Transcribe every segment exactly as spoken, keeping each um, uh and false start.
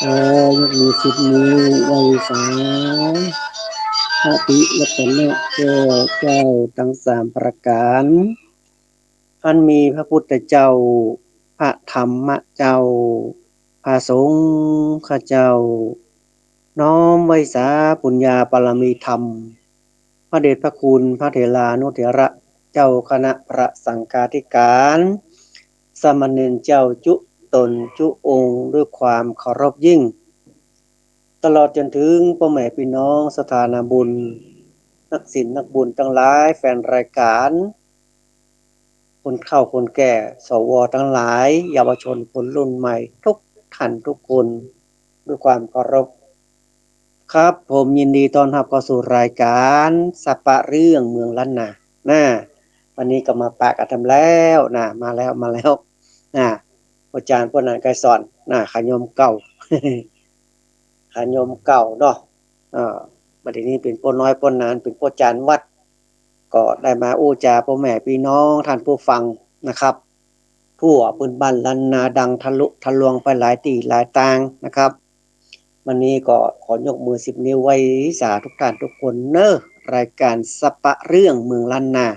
เอ่อ ยกมือสิบนิ้วไหว้สา พระติรัตนะแก้วเจ้าตังสามประก๋าน อันมีพระพุทธเจ้า พระธรรมเจ้า พระสงฆ์เจ้า น้อมไหว้สาปุญญาบารมีธรรม พระเดชพระคุณพระเถรานุเถระ เจ้าคณะพระสังฆาธิการ สามเณรเจ้าจุ๊ต๋นจุ๊องค์ด้วยความเคารพยิ่ง ตลอดจ๋นถึงป้อแม่ปี้น้องศรัทธานาบุญ นักศีลนักบุญตังหลาย แฟนรายก๋าน คนเฒ่าคนแก่ สว ตังหลาย เยาวชนคนรุ่นใหม่ ทุกท่านทุกคน ด้วยความเคารพ ครับ ผมยินดีต้อนฮับเข้าสู่รายก๋าน สะปะเรื่องเมืองล้านนา นะ วันนี้ก็มาปะกั๋นแหมแล้วนะ มาแล้ว มาแล้วนะ ป้อจ๋ารย์ป้อหนานไกรสอนนะ ข้าโยมเก่า ข้าโยมเก่าเนาะ อ่า บัดนี้เป๋นป้อน้อยป้อหนาน เป๋นป้อจ๋ารย์วัด ก็ได้มาอู้จ๋าป้อแม่ปี้น้องท่านผู้ฟังนะครับ ทั่วพื้นบ้านล้านนา ดังทะลุทะลวงไปหลายตี้หลายตางนะครับ วันนี้ก็ขอยกมือสิบนิ้วไหว้สาทุกท่านทุกคนเนาะ รายก๋านสะปะเรื่องเมืองล้านนา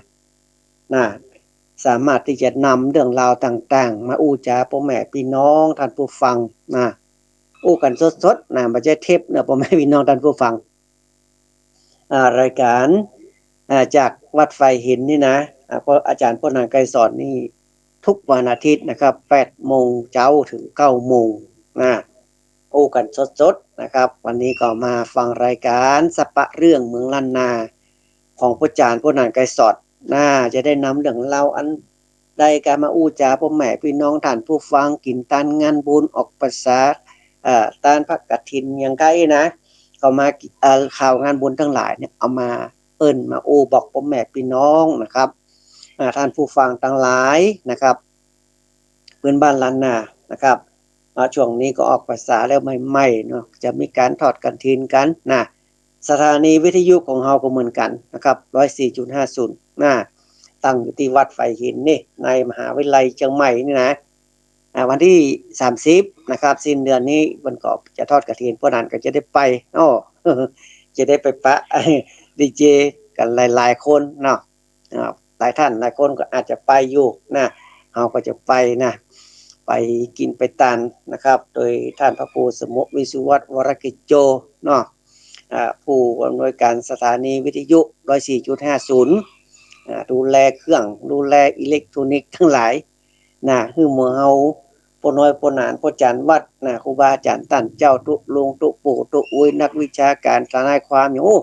นะ สามารถตี้จะนำเรื่องราวต่างๆ มาอู้จ๋าป้อแม่ปี้น้องท่านผู้ฟังนะ อู้กั๋นสดๆ นะ บ่ใจ้เทปเนาะ ป้อแม่ปี้น้องท่านผู้ฟัง อ่า รายก๋าน อ่า จากวัดฝายหินนี่นะ อ่า ป้อ อาจ๋ารย์ป้อหนานไกรสอนนี่ ทุกวันอาทิตย์นะครับ แปดโมงเจ๊าถึงเก้าโมงนะ อู้กั๋นสดๆ นะครับ วันนี้ก็มาฟังรายก๋านสะปะเรื่องเมืองล้านนา ของป้อจ๋ารย์ป้อหนานไกรสอนนะ จะได้นำเรื่องราวอันใดก็มาอู้จ๋าป้อแม่ปี้น้องท่านผู้ฟัง กิ๋นตานงานบุญออกพรรษา เอ่อ ตานพระกฐินอย่างใก้นะ ก็มากิ เอ่อ ข่าวงานบุญตังหลายเนี่ย เอามาเปิ้นมาอู้บอกป้อแม่ปี้น้องนะครับ อ่า ท่านผู้ฟังตังหลายนะครับ พื้นบ้านล้านนานะครับ อ่า ช่วงนี้ก็ออกพรรษาแล้วใหม่ๆ เนาะ จะมีก๋านทอดกฐินกั๋นนะ สถานีวิทยุของเฮาก็เหมือนกั๋นนะครับ ร้อยสี่จุดห้าศูนย์ นะ ตั้งอยู่ตี้วัดฝายหินนี่ ในมหาวิทยาลัยเจียงใหม่นี่นะ อ่า วันตี้สามสิบนะครับ สิ้นเดือนนี้เปิ้นก็จะทอดกฐิน ป้อหนานก็จะได้ไป อ้อ จะได้ไปปะ ดีเจกั๋นหลายๆ คนเนาะ อ่า หลายท่านหลายคนก็อาจจะไปอยู่นะ เฮาก็จะไปนะ ไปกิ๋นไปตานนะครับ โดยท่านพระครูสมุทรวิศวัตร วรกิจโจ เนาะ อ่า ผู้อำนวยการสถานีวิทยุ ร้อยสี่จุดห้าศูนย์ อ่า ดูแลเครื่อง ดูแลอิเล็กทรอนิกส์ตังหลายนะ หื้อหมู่เฮาป้อน้อยป้อหนาน ป้อจ๋ารย์วัดนะ ครูบาอาจ๋ารย์ต้านเจ้า ตุ๊ลุงตุ๊ปู่ตุ๊อุ๊ย นักวิชาก๋าน ทนายความ โอ้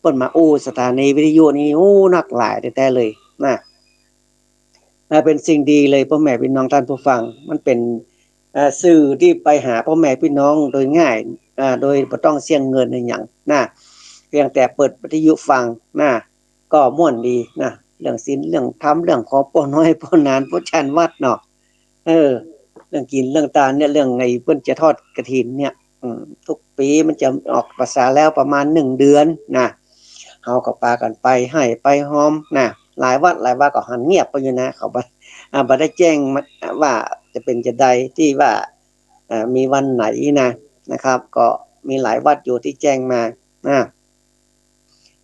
เปิ้นมาอู้สถานีวิทยุนี่ โอ้ นักหลายแต๊ๆ เลยนะ อ่า เป๋นสิ่งดีเลย ป้อแม่ปี้น้องท่านผู้ฟัง มันเป๋น อ่า สื่อตี้ไปหาป้อแม่ปี้น้องโดยง่าย อ่า โดยบ่ต้องเสี้ยงเงินอะหยังนะ เพียงแต่เปิดวิทยุฟังนะ ก็ม่วนดีนะ เรื่องศีล เรื่องธรรม เรื่องของป้อน้อยป้อหนาน ป้อจานวัดเนาะ เออ เรื่องกิ๋นเรื่องตานเนี่ย เรื่องไอ้เปิ้นจะทอดกฐินเนี่ย อืม ทุกปี๋มันจะออกพรรษาแล้วประมาณหนึ่งเดือนนะ เฮาก็ปากั๋นไปไห้ไปฮอมนะ หลายวัดหลายวัดก็หันเงียบไปอยู่นะ เขาบ่ อ่า บ่ได้แจ้งมาว่าจะเป๋นจาใด ตี้ว่า อ่า มีวันไหนนะ นะครับ ก็มีหลายวัดอยู่ตี้แจ้งมานะ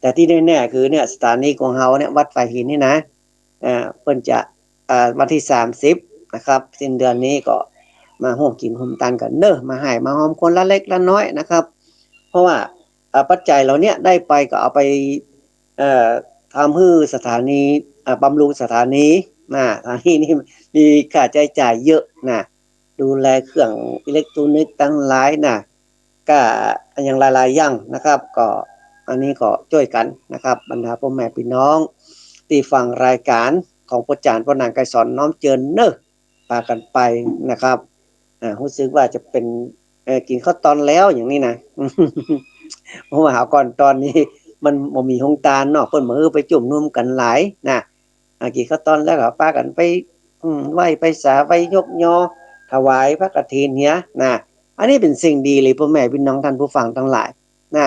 แต่ตี้แน่ๆ คือเนี่ย สถานีของเฮาเนี่ย วัดฝายหินนี่นะ อ่า เปิ้นจะ อ่า วันตี้สามสิบนะครับ สิ้นเดือนนี้ก็มาฮ่วมกิ๋นฮ่วมตานกั๋นเนาะ มาไห้มาฮอมคนละเล็กละน้อยนะครับ เพราะว่า อ่า ปัจจัยเหล่าเนี้ยได้ไปก็เอาไป เอ่อ ทำหื้อสถานี อ่า บำรุงสถานีนะ สถานีนี่มีค่าใจ๊จ่ายเยอะนะ ดูแลเครื่องอิเล็กทรอนิกส์ตังหลายนะ ก็อย่างหลายๆ อย่างนะครับ ก็อันนี้ก็จ้วยกั๋นนะครับ บรรดาป้อแม่ปี้น้องตี้ฟังรายก๋านของป้อจ๋ารย์ป้อนางไกรสอน น้อมเจิญเนาะ ปากั๋นไปนะครับ อ่า ฮู้สึกว่าจะเป๋น เอ่อ กิ๋นข้าวตอนแล้วอย่างนี้นะ เพราะว่าหาวก่อนตอนนี้มันบ่มีโฮงตานเนาะ เปิ้นบ่หื้อไปจุมนุมกั๋นหลายนะ อ่า กิ๋นข้าวตอนแล้วก็ปากั๋นไป อืม ไหว้ไปสา ไหว้ยกยอ ถวายพระกฐินเหียนะ อันนี้เป๋นสิ่งดีเลยป้อแม่ปี้น้องต้านผู้ฟังตังหลายนะ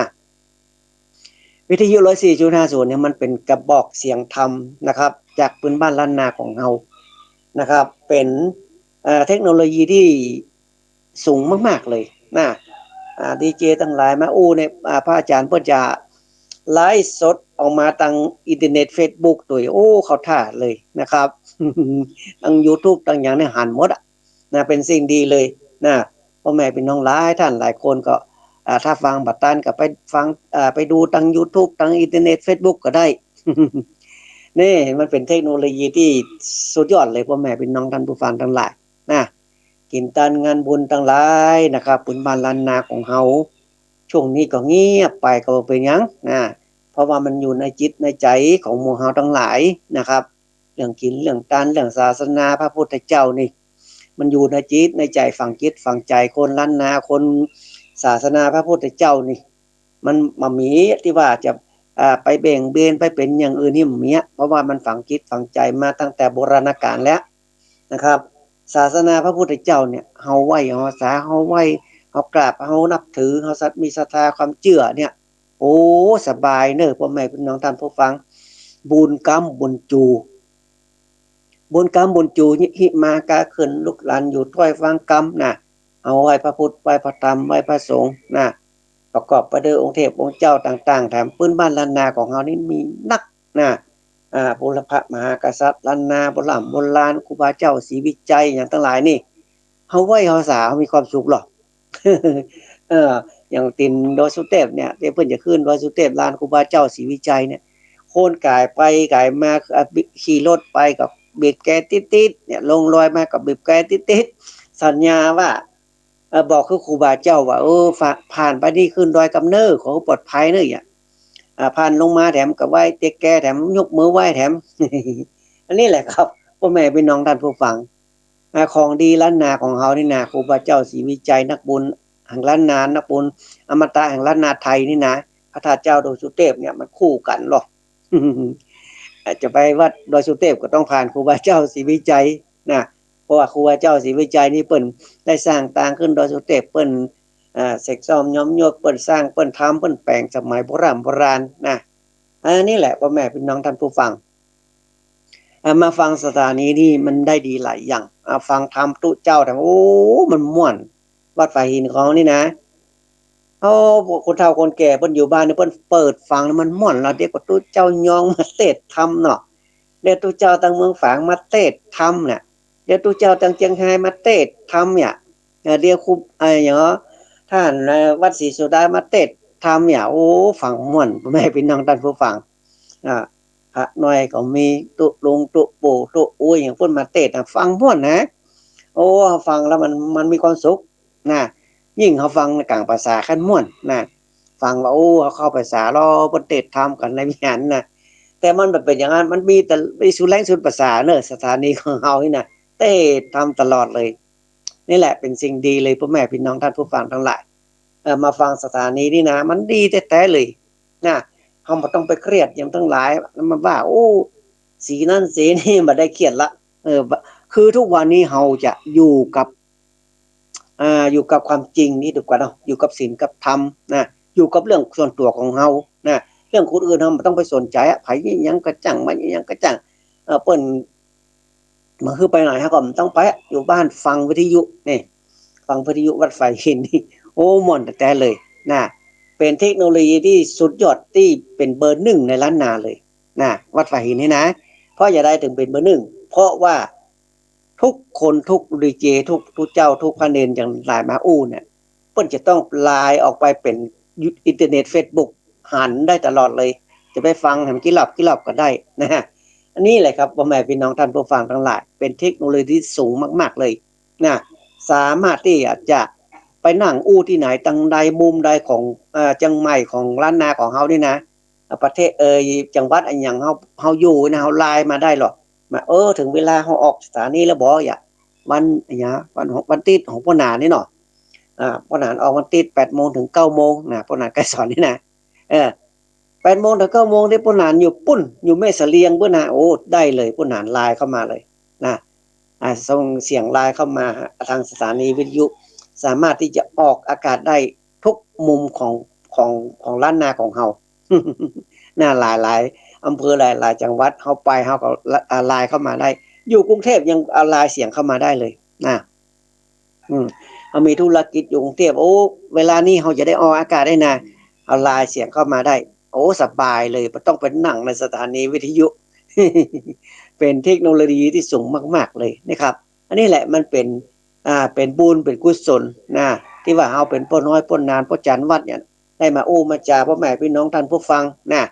วิทยุร้อยสี่จุดห้าศูนย์เนี่ย มันเป๋นกระบอกเสียงธรรมนะครับ จากพื้นบ้านล้านนาของเฮานะครับ เป๋น เอ่อ เทคโนโลยีตี้สูงมากๆ เลยนะ อ่า ดีเจตังหลายมาอู้เนี่ย อ่า พระอาจ๋ารย์เปิ้นจะไลฟ์สดออกมาตางอินเทอร์เน็ต เฟซบุ๊ก โตย โอ้ เข้าท่าเลยนะครับ ตางยูทูบ ตางหยังเนี่ยหันหมดอะ นะ เป๋นสิ่งดีเลยนะ ป้อแม่ปี้น้องหลายต้านหลายคนก็ อ่า ถ้าฟังบ่ตันก็ไปฟัง อ่า ไปดูตางยูทูบ ตางอินเทอร์เน็ต เฟซบุ๊ก ก็ได้ นี่มันเป๋นเทคโนโลยีตี้สุดยอดเลย ป้อแม่ปี้น้องต้านผู้ฟังตังหลายนะ กิ๋นตานงานบุญตังหลายนะครับ พื้นบ้านล้านนาของเฮา ช่วงนี้ก็เงียบไปก็บ่เป๋นหยังนะ เพราะว่ามันอยู่ในจิตในใจ๋ของหมู่เฮาตังหลายนะครับ เรื่องกิ๋นเรื่องตาน เรื่องศาสนาพระพุทธเจ้านี่ มันอยู่ในจิตในใจ๋ ฝังจิตฝังใจ๋คนล้านนา คนศาสนาพระพุทธเจ้านี่ มันบ่มีตี้ว่าจะ อ่า ไปเบี่ยงเบนไปเป๋นอย่างอื่นนี่บ่มีอะ เพราะว่ามันฝังจิตฝังใจ๋มาตั้งแต่โบราณกาลแล้วนะครับ ศาสนาพระพุทธเจ้าเนี่ย เฮาไหว้เฮาสา เฮากราบ เฮานับถือ เฮาศรัท- มีศรัทธาความเจื้อเนี่ย โอ้ สบายเนาะ ป้อแม่ปี้น้องต้านผู้ฟัง บุญกำบุญจู บุญกำบุญจู หิ หิมากาขึ้น ลูกหลานอยู่ถ้วยฟังกำนะ เฮาไหว้พระพุทธ ไหว้พระธรรม ไหว้พระสงฆ์นะ ประกอบไปด้วยองค์เทพองค์เจ้าต่างๆ แถมพื้นบ้านล้านนาของเฮานี่มีนักนะ อ่า บุรพมหากษัตริย์ล้านนา โบร่ำโบราณ ครูบาเจ้าศรีวิชัยอย่างตังหลายนี่ เฮาไหว้เฮาสา เฮามีความสุขหรอ เออ อย่างตี๋นดอยสุเตพเนี่ย ตี้เปิ้นจะขึ้นดอยสุเตพ ลานครูบาเจ้าศรีวิชัยเนี่ย คนก๋ายไปก๋ายมา อ่ะ บิ- ขี่รถไปก็บีบแกติดๆ เนี่ย ลงดอยมาก็บีบแกติดๆ สัญญาว่า เอ่อ บอกคือครูบาเจ้าว่า เออ ฝ- ผ่านไปนี่ขึ้นดอยกำเน้อ ขอปลอดภัยเน้อ อย่า อ่า ผ่านลงมาแถมก็ไหว้เต๊ยแก แถมยกมือไหว้แถม อันนี้แหละครับ ป้อแม่ปี้น้องต้านผู้ฟัง อ่า ของดีล้านนาของเฮานี่นะ ครูบาเจ้าศรีวิชัย นักบุญแห่งล้านนา นักบุญอมตะแห่งล้านนาไทยนี่นะ พระธาตุเจ้าดอยสุเตพเนี่ย มันคู่กั๋นหรอ จะไปวัดดอยสุเตพก็ต้องผ่านครูบาเจ้าศรีวิชัยนะ เพราะว่าครูบาเจ้าศรีวิชัยนี่เปิ้นได้สร้างตางขึ้นดอยสุเตพ เปิ้น อ่า เสกซ่อมย้อมยก เปิ้นสร้าง เปิ้นทำ เปิ้นแป๋งสมัยโบร่ำโบราณนะ อันนี้แหละ ป้อแม่ปี้น้องต้านผู้ฟัง อ่า มาฟังสถานีนี่มันได้ดีหลายอย่าง อ่า ฟังธรรมตุ๊เจ้าแถม โอ้ มันม่วน วัดฝายหินของนี่นะ เฮา คนเฒ่าคนแก่เปิ้นอยู่บ้านนี่ เปิ้นเปิดฟังแล้วมันม่วน แล้วเดี๋ยวก็ตุ๊เจ้ายองมาเตสน์ธรรมเนาะ เดี๋ยวตุ๊เจ้าตางเมืองฝางมาเตสน์ธรรมเนี่ย เดี๋ยวตุ๊เจ้าตางเจียงฮายมาเตสน์ธรรมเนี่ย เอ่อ เดี๋ยวครู เอ่อ อย่างเนาะ ต้าน เอ่อ วัดศรีสุดามาเตสน์ธรรมเนี่ย โอ้ ฟังม่วน ป้อแม่ปี้น้องต้านผู้ฟัง อ่า พระน้อยก็มี ตุ๊ลุง ตุ๊ปู่ ตุ๊อุ๊ย อย่างเปิ้นมาเตสน์นะ ฟังม่วนนะ โอ้ ฟังแล้วมัน มันมีความสุขนะ ยิ่งเฮาฟังในก๋างภาษาคันม่วนนะ ฟังว่า โอ้ เฮาเข้าภาษาลาว เปิ้นเตสน์ธรรมกั๋นในวิหารนะ แต่มันบ่เป๋นอย่างนั้น มันมีแต่ มีสุดแฮงสุดภาษาเนาะ สถานีของเฮานี่นะ เตสน์ธรรมตลอดเลย นี่แหละเป๋นสิ่งดีเลย ป้อแม่ปี้น้องต้านผู้ฟังตังหลาย อ มาฟังสถานีนี่นะ มันดีแต๊ๆ เลยนะ เฮาบ่ต้องไปเครียดหยังตังหลาย แล้วมาว่า โอ้ สีนั้นสีนี่ บ่ได้เครียดละ เออ คือทุกวันนี้เฮาจะอยู่กับ อ่า อยู่กับความจริงนี่ดีกว่าเนาะ อยู่กับศีลกับธรรมนะ อยู่กับเรื่องส่วนตั๋วของเฮานะ เรื่องคนอื่นเฮาบ่ต้องไปสนใจ๋อะ ใผหยังกระจั่ง มาหยังกระจั่ง เออ เปิ้น บ่าคือไปไหนเฮาก็บ่ต้องไปอะ อยู่บ้านฟังวิทยุนี่ ฟังวิทยุวัดฝายหินนี่ โอ้ ม่วนแต๊ๆ เลยนะ เป๋นเทคโนโลยีตี้สุดยอด ตี้เป๋นเบอร์หนึ่งในล้านนาเลยนะ วัดฝายหินนี่นะ เพราะจะใดเถิงเป๋นเบอร์หนึ่ง เพราะว่าทุกคน ทุกดีเจ ทุก ทุกเจ้า ทุกพระเณรตังหลายมาอู้เนี่ย เปิ้นจะต้องไลน์ออกไปเป๋นอินเทอร์เน็ต เฟซบุ๊ก หันได้ตลอดเลย จะไปฟังหันกี่รอบกี่รอบก็ได้นะฮะ อันนี้แหละครับ พ่อแม่พี่น้องท่านผู้ฟังตังหลาย เป๋นเทคโนโลยีตี้สูงมากๆ เลยนะ สามารถตี้จะไปนั่งอู้ตี้ไหน ตังใดมุมใดของ เอ่อ เจียงใหม่ ของล้านนาของเฮานี่นะ อ่ะ ประเทศ เอ่อ จังหวัดอะหยังเฮา เฮาอยู่นะ เฮาไลน์มาได้หลอ มา เออ เถิงเวลาเฮาออกสถานีแล้วบ่ อย่า วัน อะหยัง วัน วันติ๊ดของป้อหนานนี่เนาะ อ่า ป้อหนานออกวันติ๊ด แปดโมงเถิงเก้าโมงนะ ป้อหนานไกรสอนนี่นะ เออ แปดโมงเถิงเก้าโมงตี้ป้อหนานอยู่ปู๊น อยู่แม่เสลียงปู๊นนะ โอ้ ได้เลย ป้อหนานไลน์เข้ามาเลยนะ อ่า ส่งเสียงไลน์เข้ามาทางสถานีวิทยุ สามารถตี้จะออกอากาศได้ทุกมุมของ ของ ของล้านนาของเฮา นะ หลายๆ อำเภอ หลายๆ จังหวัด เฮาไป เฮาก็ อ่า ไลน์เข้ามาได้ อยู่กรุงเทพยังเอาไลน์เสียงเข้ามาได้เลยนะ อืม เฮามีธุรกิจอยู่กรุงเทพ โอ้ เวลานี้เฮาจะได้ออกอากาศได้นะ เอาไลน์เสียงเข้ามาได้ โอ้ สบายเลย บ่ต้องไปนั่งในสถานีวิทยุ เป๋นเทคโนโลยีตี้สูงมากๆ เลยนะครับ อันนี้แหละมันเป๋น อ่า เป๋นบุญ เป๋นกุศลนะ ตี้ว่าเฮาเป๋นป้อน้อย ป้อหนาน ป้อจานวัดเนี่ย ได้มาอู้มาจ๋า พ่อแม่พี่น้องท่านผู้ฟังนะ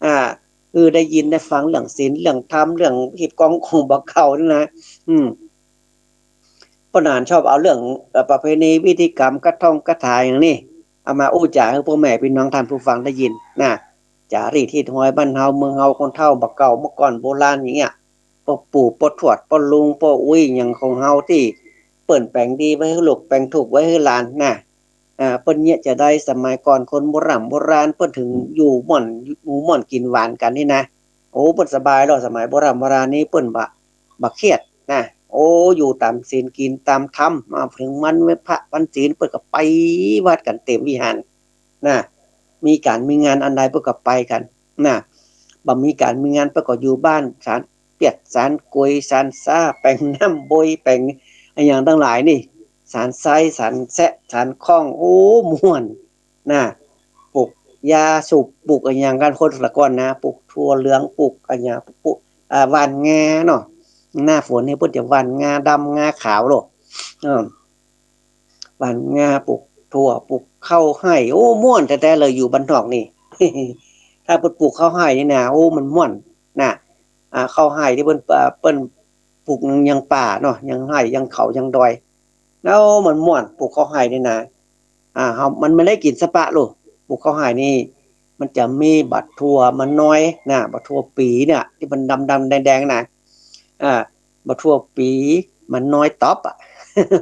อ่า คือได้ยินได้ฟังเรื่องศีล เรื่องธรรม เรื่องฮีตกองของบ่าเก่านี่นะ อืม ป้อหนานชอบเอาเรื่อง เอ่อ ประเพณีพิธีกรรม กระท่องกระถาอย่างนี้ เอามาอู้จ๋าหื้อพ่อแม่พี่น้องท่านผู้ฟังได้ยินนะ จ๋ารีตฮีตฮอยบ้านเฮาเมืองเฮา คนเฒ่าบ่าเก่าเมื่อก่อนโบราณอย่างเงี้ย ป้อปู่ป้อทวดป้อลุงป้ออุ๊ยอย่างของเฮาตี้เปิ้นแป๋งดีไว้หื้อลูก แป๋งถูกไว้หื้อหลานนะ อ่า เปิ้นเยียะจาใด สมัยก่อนคนโบร่ำโบราณเปิ้นเถิงอยู่ม่วน อยู่ม่วนกิ๋นหวานกั๋นนี่นะ โอ้ เปิ้นสบายแล้ว สมัยโบร่ำโบราณนี้เปิ้นบ่ บ่เครียดนะ โอ้ อยู่ต๋ามศีลกิ๋นต๋ามธรรม มาเถิงวันพระวันศีลเปิ้นก็ไปวัดกั๋นเตรียมวิหารนะ มีก๋านมีงานอันใดเปิ้นก็ไปกั๋นนะ บ่มีก๋านมีงานเปิ้นก็อยู่บ้าน สานเปียด สานกวย สานซ้า แป๋งน้ำบวย แป๋งอะหยังตังหลายนี่ สานไซ สานแซะ สานข้อง โอ้ ม่วนนะ ปลูกยาสูบ ปลูกอะหยังกั๋นคนละก่อนนะ ปลูกถั่วเหลือง ปลูกอะหยัง ปลูก อ่า หว่านงาเนาะ หน้าฝนนี่เปิ้นจะหว่านงาดำ งาขาวโลด เออ หว่านงา ปลูกถั่ว ปลูกข้าวไฮ่ โอ้ ม่วนแต๊ๆ เลย อยู่บ้านนอกนี่ ถ้าเปิ้นปลูกข้าวไฮ่นี่นะ โอ้ มันม่วนนะ อ่า ข้าวไฮ่ตี้เปิ้น อ่า เปิ้นปลูกยังป่าเนาะ ยังไฮ่ ยังเขา ยังดอย แล้วมันม่วน ปลูกข้าวไฮ่นี่นะ อ่า เฮา มันบ่ได้กิ๋นสะปะโลด ปลูกข้าวไฮ่นี่ มันจะมีบ่าถั่วบ่าน้อยนะ บ่าถั่วปี๋เนี่ย ตี้มันดำๆ แดงๆ นะ อ่า บ่าถั่วปี๋ บ่าน้อยต๊อบอะ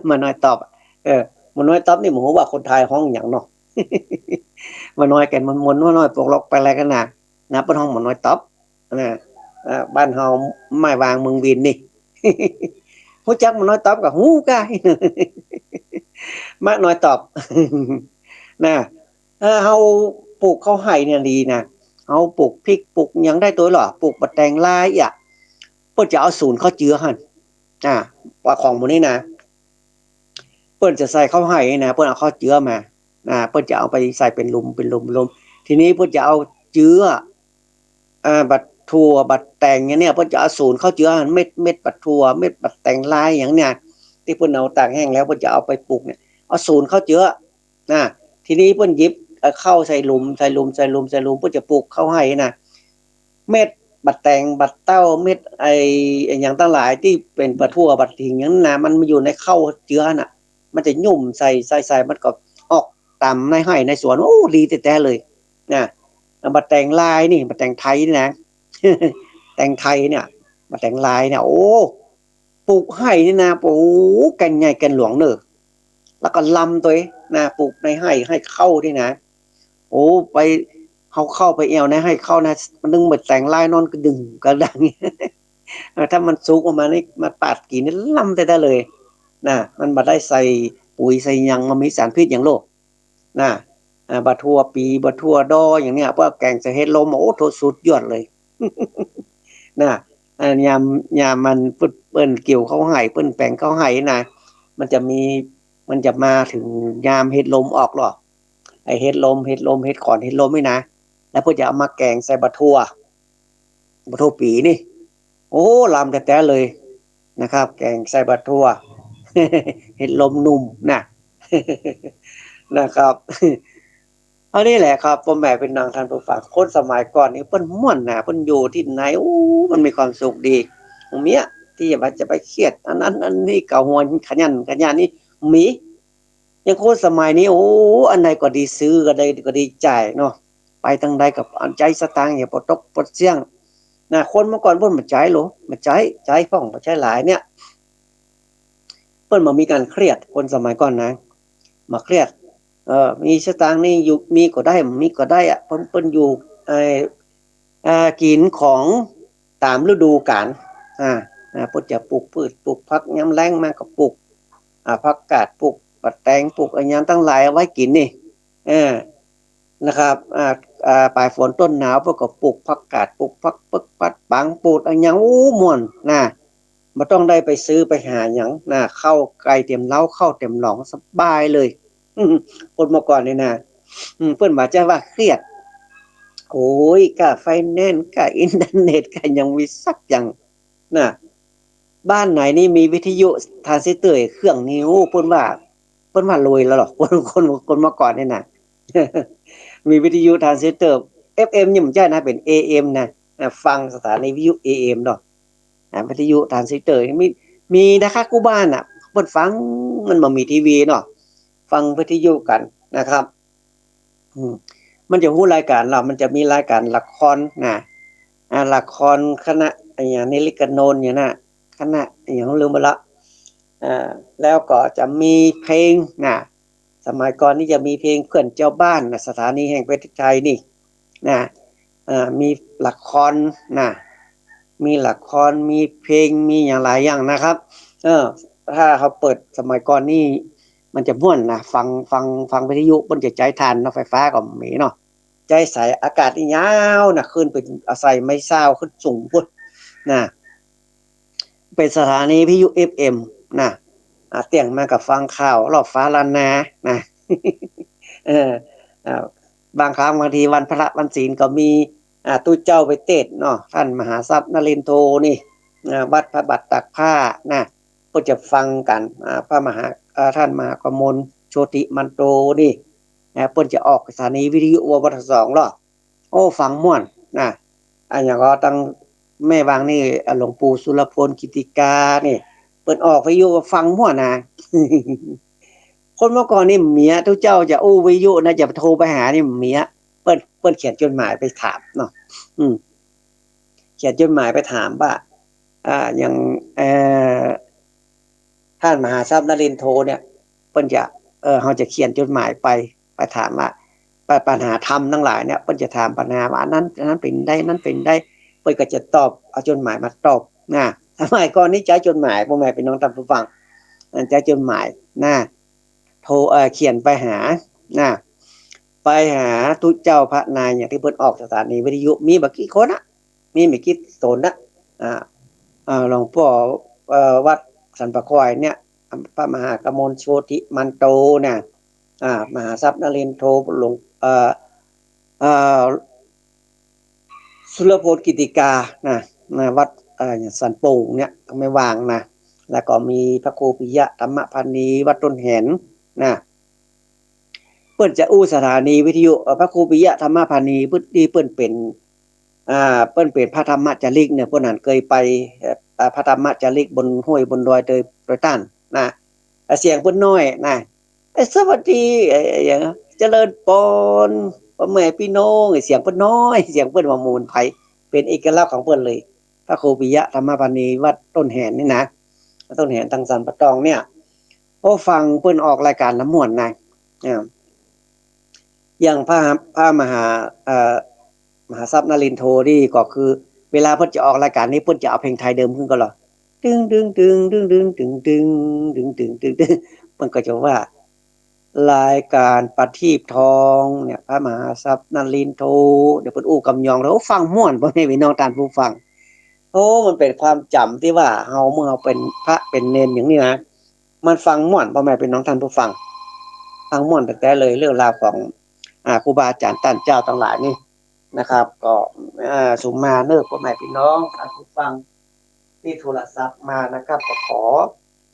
บ่าน้อยต๊อบอะ เออ บ่าน้อยต๊อบนี่ บ่ฮู้ว่าคนไทยฮ้องหยังเนาะ บ่าน้อยแก่นมนๆ บ่าน้อยปกลอกไปอะไรกันนะ นะ เปิ้นฮ้องบ่าน้อยต๊อบนะ เอ่อ บ้านเฮาไม้วางเมืองวินนี่ ฮู้จักบ่าน้อยต๊อบก็ฮู้ก้า บ่าน้อยต๊อบ นะ เออ เฮาปลูกข้าวไฮ่เนี่ยดีนะ เฮาปลูกพริกปลูกหยังได้ตวยหลอ ปลูกบ่าแตงลายอะ เปิ้นจะเอาสูนข้าวเจื้อหั้น อ่า ว่าของหมู่นี้นะ เปิ้นจะใส่ข้าวไฮ่นี่นะ เปิ้นเอาข้าวเจื้อมา อ่า เปิ้นจะเอาไปใส่เป๋นหลุม เป๋นหลุม หลุม ทีนี้เปิ้นจะเอาเจื้อ อ่า บ่าถั่ว บ่าแตงอย่างเนี่ย เปิ้นจะเอาสูนข้าวเจื้อ เม็ด เม็ดบ่าถั่ว เม็ดบ่าแตงลายอย่างเนี่ย ตี้เปิ้นเอาตากแห้งแล้ว เปิ้นจะเอาไปปลูกเนี่ย เอาสูนข้าวเจื้อ นะ ทีนี้เปิ้นหยิบ เอ่อ เข้าใส่หลุม ใส่หลุม ใส่หลุม ใส่หลุม เปิ้นจะปลูกข้าวไฮ่นะ เม็ดบ่าแตง บ่าเต้า เม็ดไอ้ ไอ้หยังตังหลายตี้เป๋นบ่าถั่ว บ่าถิงอย่างนั้นนะ มันมาอยู่ในข้าวเจื้อน่ะ มันจะหยุ่มใส่ ใส่ ใส่ มันก็ออกต๋ามในไฮ่ในสวน โอ้ ดีแต๊ๆ เลย นะ บ่าแตงลายนี่ บ่าแตงไทยนี่นะ แตงไทยเนี่ย บ่าแตงลายเนี่ย โอ้ ปลูกไฮ่นี่นะ โอ้ แก่นใหญ่แก่นหลวงเน่อ แล้วก็ลำตวย นะ ปลูกในไฮ่ ไฮ่ข้าวนี่นะ โอ้ ไป เอาข้าวไปแอ่วในไฮ่ข้าวนะ มันนึ่งมาแต่งลายนอนกระดึงกระดัง เออ ถ้ามันสุกออกมานี่ มาปาดกิ๋นนี่ล้ำแต๊ๆ เลย นะ มันบ่ได้ใส่ปุ๋ยใส่หยัง บ่มีสารพิษหยังโลก นะ อ่า บ่าถั่วปี บ่าถั่วดออย่างเนี้ย พวกแก๋งใส่เห็ดลม โอ้โธ่ สุดยอดเลย นะ อ่า ยาม ยามมันเปิ้น เปิ้นเกี่ยวเข้าไฮ่ เปิ้นแป๋งเข้าไฮ่นะ มันจะมี มันจะมาเถิงยามเห็ดลมออกลอ ไอ้เห็ดลม เห็ดลม เห็ดขอน เห็ดลมนี่นะ แล้วเปิ้นจะเอามาแก๋งใส่บ่าถั่ว บ่าถั่วปีนี่ โอ้ ล้ำแต๊ๆ เลยนะครับ แก๋งใส่บ่าถั่ว เห็ดลมหนุ่มนะ นะครับ อันนี้แหละครับ ป้อแม่ปี้น้องต้านผู้ฟัง คนสมัยก่อนนี่เปิ้นม่วนนะ เปิ้นอยู่ตี้ไหน โอ้ มันมีความสุขดี บ่มีตี้ว่าจะไปเคียด อันนั้นอันนี้ เกาหัวขยันขยันนี่ มี อย่างคนสมัยนี้ โอ้ อันใดก็ดีซื้อ อันใดก็ดีจ่ายเนาะ ไปตางใดก็เอาใจ๊สตางค์ อย่าปอตกปอเสี้ยง นะ คนเมื่อก่อนเปิ้นบ่ใจ๊โล บ่ใจ๊ ใจ๊พ่อง บ่ใจ๊หลายเนี่ย เปิ้นบ่มีก๋านเครียด คนสมัยก่อนนะ บ่เครียด เออ มีสตางค์นี่อยู่ มีก็ได้ บ่มีก็ได้อะ เปิ้น เปิ้นอยู่ เอ่อ เอ่อ กิ๋นของต๋ามฤดูกาล อ่า อ่า เปิ้นจะปลูกพืช ปลูกผัก ยามแล้งมาก็ปลูก อ่า ผักกาด ปลูกปะแตง ปลูกอะหยังตังหลายเอาไว้กิ๋นนี่ เออ นะครับ อ่า อ่า ป๋ายฝนต้นหนาว เปิ้นก็ปลูกผักกาด ปลูกผักเปือก ผักปัง ปลูกอะหยัง โอ้ ม่วนนะ บ่ต้องได้ไปซื้อไปหาหยังนะ ข้าวไก่เต็มเล้า ข้าวเต็มหลอง สบายเลย คนเมื่อก่อนนี่นะ อืม เปิ้นบ่ใจ้ว่าเครียด โอ้ย ก้าไฟแนนซ์ ก้าอินเทอร์เน็ต ก้าหยังมีสักอย่างนะ บ้านไหนนี่มีวิทยุทรานซิสเตอร์เครื่องนี้ โอ้ เปิ้นว่า เปิ้นว่ารวยแล้วลอ คน คน คนเมื่อก่อนนี่นะ มีวิทยุทรานซิสเตอร์ เอฟเอ็ม นี่บ่ใจ้นะ เป๋น เอเอ็ม นะ อ่า ฟังสถานีวิทยุ เอเอ็ม เนาะ อ่า วิทยุทรานซิสเตอร์ มี มีนะคะ กู้บ้านน่ะ เปิ้นฟัง มันบ่มีทีวีเนาะ ฟังวิทยุกั๋นนะครับ อืม มันจะฮู้รายก๋านลาว มันจะมีรายก๋านละครนะ อ่า ละครคณะอะหยัง เนริกะโนนอย่างนั้นน่ะ คณะอะหยังลืมไปละ อ่า แล้วก็จะมีเพลงนะ สมัยก่อนนี่จะมีเพลงเพื่อนเจ้าบ้านนะ สถานีแห่งประเทศไทยนี่นะ อ่า มีละครนะ มีละคร มีเพลง มีอย่างหลายอย่างนะครับ เออ ถ้าเฮาเปิดสมัยก่อนนี่ มันจะม่วนนะ ฟัง ฟัง ฟังวิทยุ เปิ้นจะใจ๊ถ่านเนาะ ไฟฟ้าก็บ่มีเนาะ ใจ๊สายอากาศนี่ยาวนะ ขึ้นไปอาศัยไม้ซาวขึ้นสูงพุ้นนะ เป๋นสถานีวิทยุ เอฟเอ็ม นะ อ่า เตี้ยงมาก็ฟังข่าวรอบฟ้าล้านนานะ เออ อ่า บางครั้งบางทีวันพระวันศีลก็มี อ่า ตุ๊เจ้าไปเตสน์เนาะ ต้านมหาทรัพย์นรินทร์โธนี่ อ่า วัดพระบาทตากผ้านะ เปิ้นจะฟังกั๋น อ่า พระมหา อ่า ต้านมหากมลโชติมันโตนี่ นะ เปิ้นจะออกสถานีวิทยุ ววท สอง ลอ โอ้ ฟังม่วนนะ อะหยังก็ตังแม่วังนี่ อ่า หลวงปู่สุรพลกิตติกานี่ เปิ้นออกวิทยุก็ฟังม่วนนะ คนเมื่อก่อนนี่บ่มีอะ ตุ๊เจ้าจะอู้วิทยุนะ จะโทรไปหานี่บ่มีอะ เปิ้น เปิ้นเขียนจดหมายไปถามเนาะ อืม เขียนจดหมายไปถามว่า อ่า อย่าง เอ่อ ต้านมหาทรัพย์นรินทร์โธเนี่ย เปิ้นจะ เอ่อ เฮาจะเขียนจดหมายไป ไปถามว่า ป- ปัญหาธรรมตังหลายเนี่ย เปิ้นจะถามปัญหาว่า อันนั้น อันนั้นเป๋นใด อันนั้นเป๋นใด เปิ้นก็จะตอบ เอาจดหมายมาตอบนะ สมัยก่อนนี่ใจ๊จดหมาย ป้อแม่ปี้น้องต้านผู้ฟัง อ่า ใจ๊จดหมายนะ โทร เอ่อ เขียนไปหานะ ไปหาตุ๊เจ้าพระนาย อย่างตี้เปิ้นออกสถานีวิทยุ มีบ่กี่คนอะ มีบ่กี่ต๋นนะ อ่า อ่า หลวงป้อ เอ่อ วัดสันป่าคอยเนี่ย พระมหากมลโชติมันโตนะ อ่า มหาทรัพย์นรินทร์โธ หลวง เอ่อ เอ่อ สุรพลกิตติกานะ นะ วัด เอ่อ สันโป่งเนี่ย แม่วังนะ แล้วก็มีพระครูปิยะธรรมพานี วัดต้นแหนนะ เปิ้นจะอู้สถานีวิทยุ เอ่อ พระครูปิยะธรรมพานี เปิ้น ตี้เปิ้นเป๋น อ่า เปิ้นเป๋นพระธรรมจาริกเนี่ย เปิ้นหันเกยไป เอ่อ อ่า พระธรรมจาริกบนห้วยบนดอยโดย โดยต้านนะ อ่า เสียงเปิ้นน้อยนะ เอ้ย สวัสดี เอ้ย เอ้ย อย่าง เจริญปอน ป้อแม่ปี้น้อง เสียงเปิ้นน้อย เสียงเปิ้นบ่เหมือนใผ เป๋นเอกลักษณ์ของเปิ้นเลย พระครูปิยะธรรมพานี วัดต้นแหนนี่นะ ต้นแหนตางสันป่าตองเนี่ย โอ้ ฟังเปิ้นออกรายก๋านละม่วนนะ อ่า อย่างพระ พระมหา เอ่อ มหาทรัพย์นรินทร์โทนี่ก็คือ เวลาเปิ้นจะออกรายก๋านนี้ เปิ้นจะเอาเพลงไทยเดิมขึ้นก่อนลอ ตึง ตึง ตึง ตึง ตึง ตึง ตึง ตึง ตึง ตึง เปิ้นก็จะว่า รายก๋านประทีปทองเนี่ย พระมหาทรัพย์นรินทร์โท เดี๋ยวเปิ้นอู้กำยอง แล้วฟังม่วน ป้อแม่ปี้น้องต้านผู้ฟัง โอ้ มันเป๋นความจ๋ำตี้ว่าเฮา เมื่อเฮาเป๋นพระเป๋นเณรอย่างนี้นะ มันฟังม่วน ป้อแม่ปี้น้องต้านผู้ฟัง ฟังม่วนแต๊ๆ เลย เรื่องราวของ อ่า ครูบาอาจ๋ารย์ต้านเจ้าตังหลายนี่นะครับ ก็ อ่า สุมมาเน่อ ป้อแม่ปี้น้องต้านผู้ฟัง ตี้โทรศัพท์มานะครับ ก็ขอ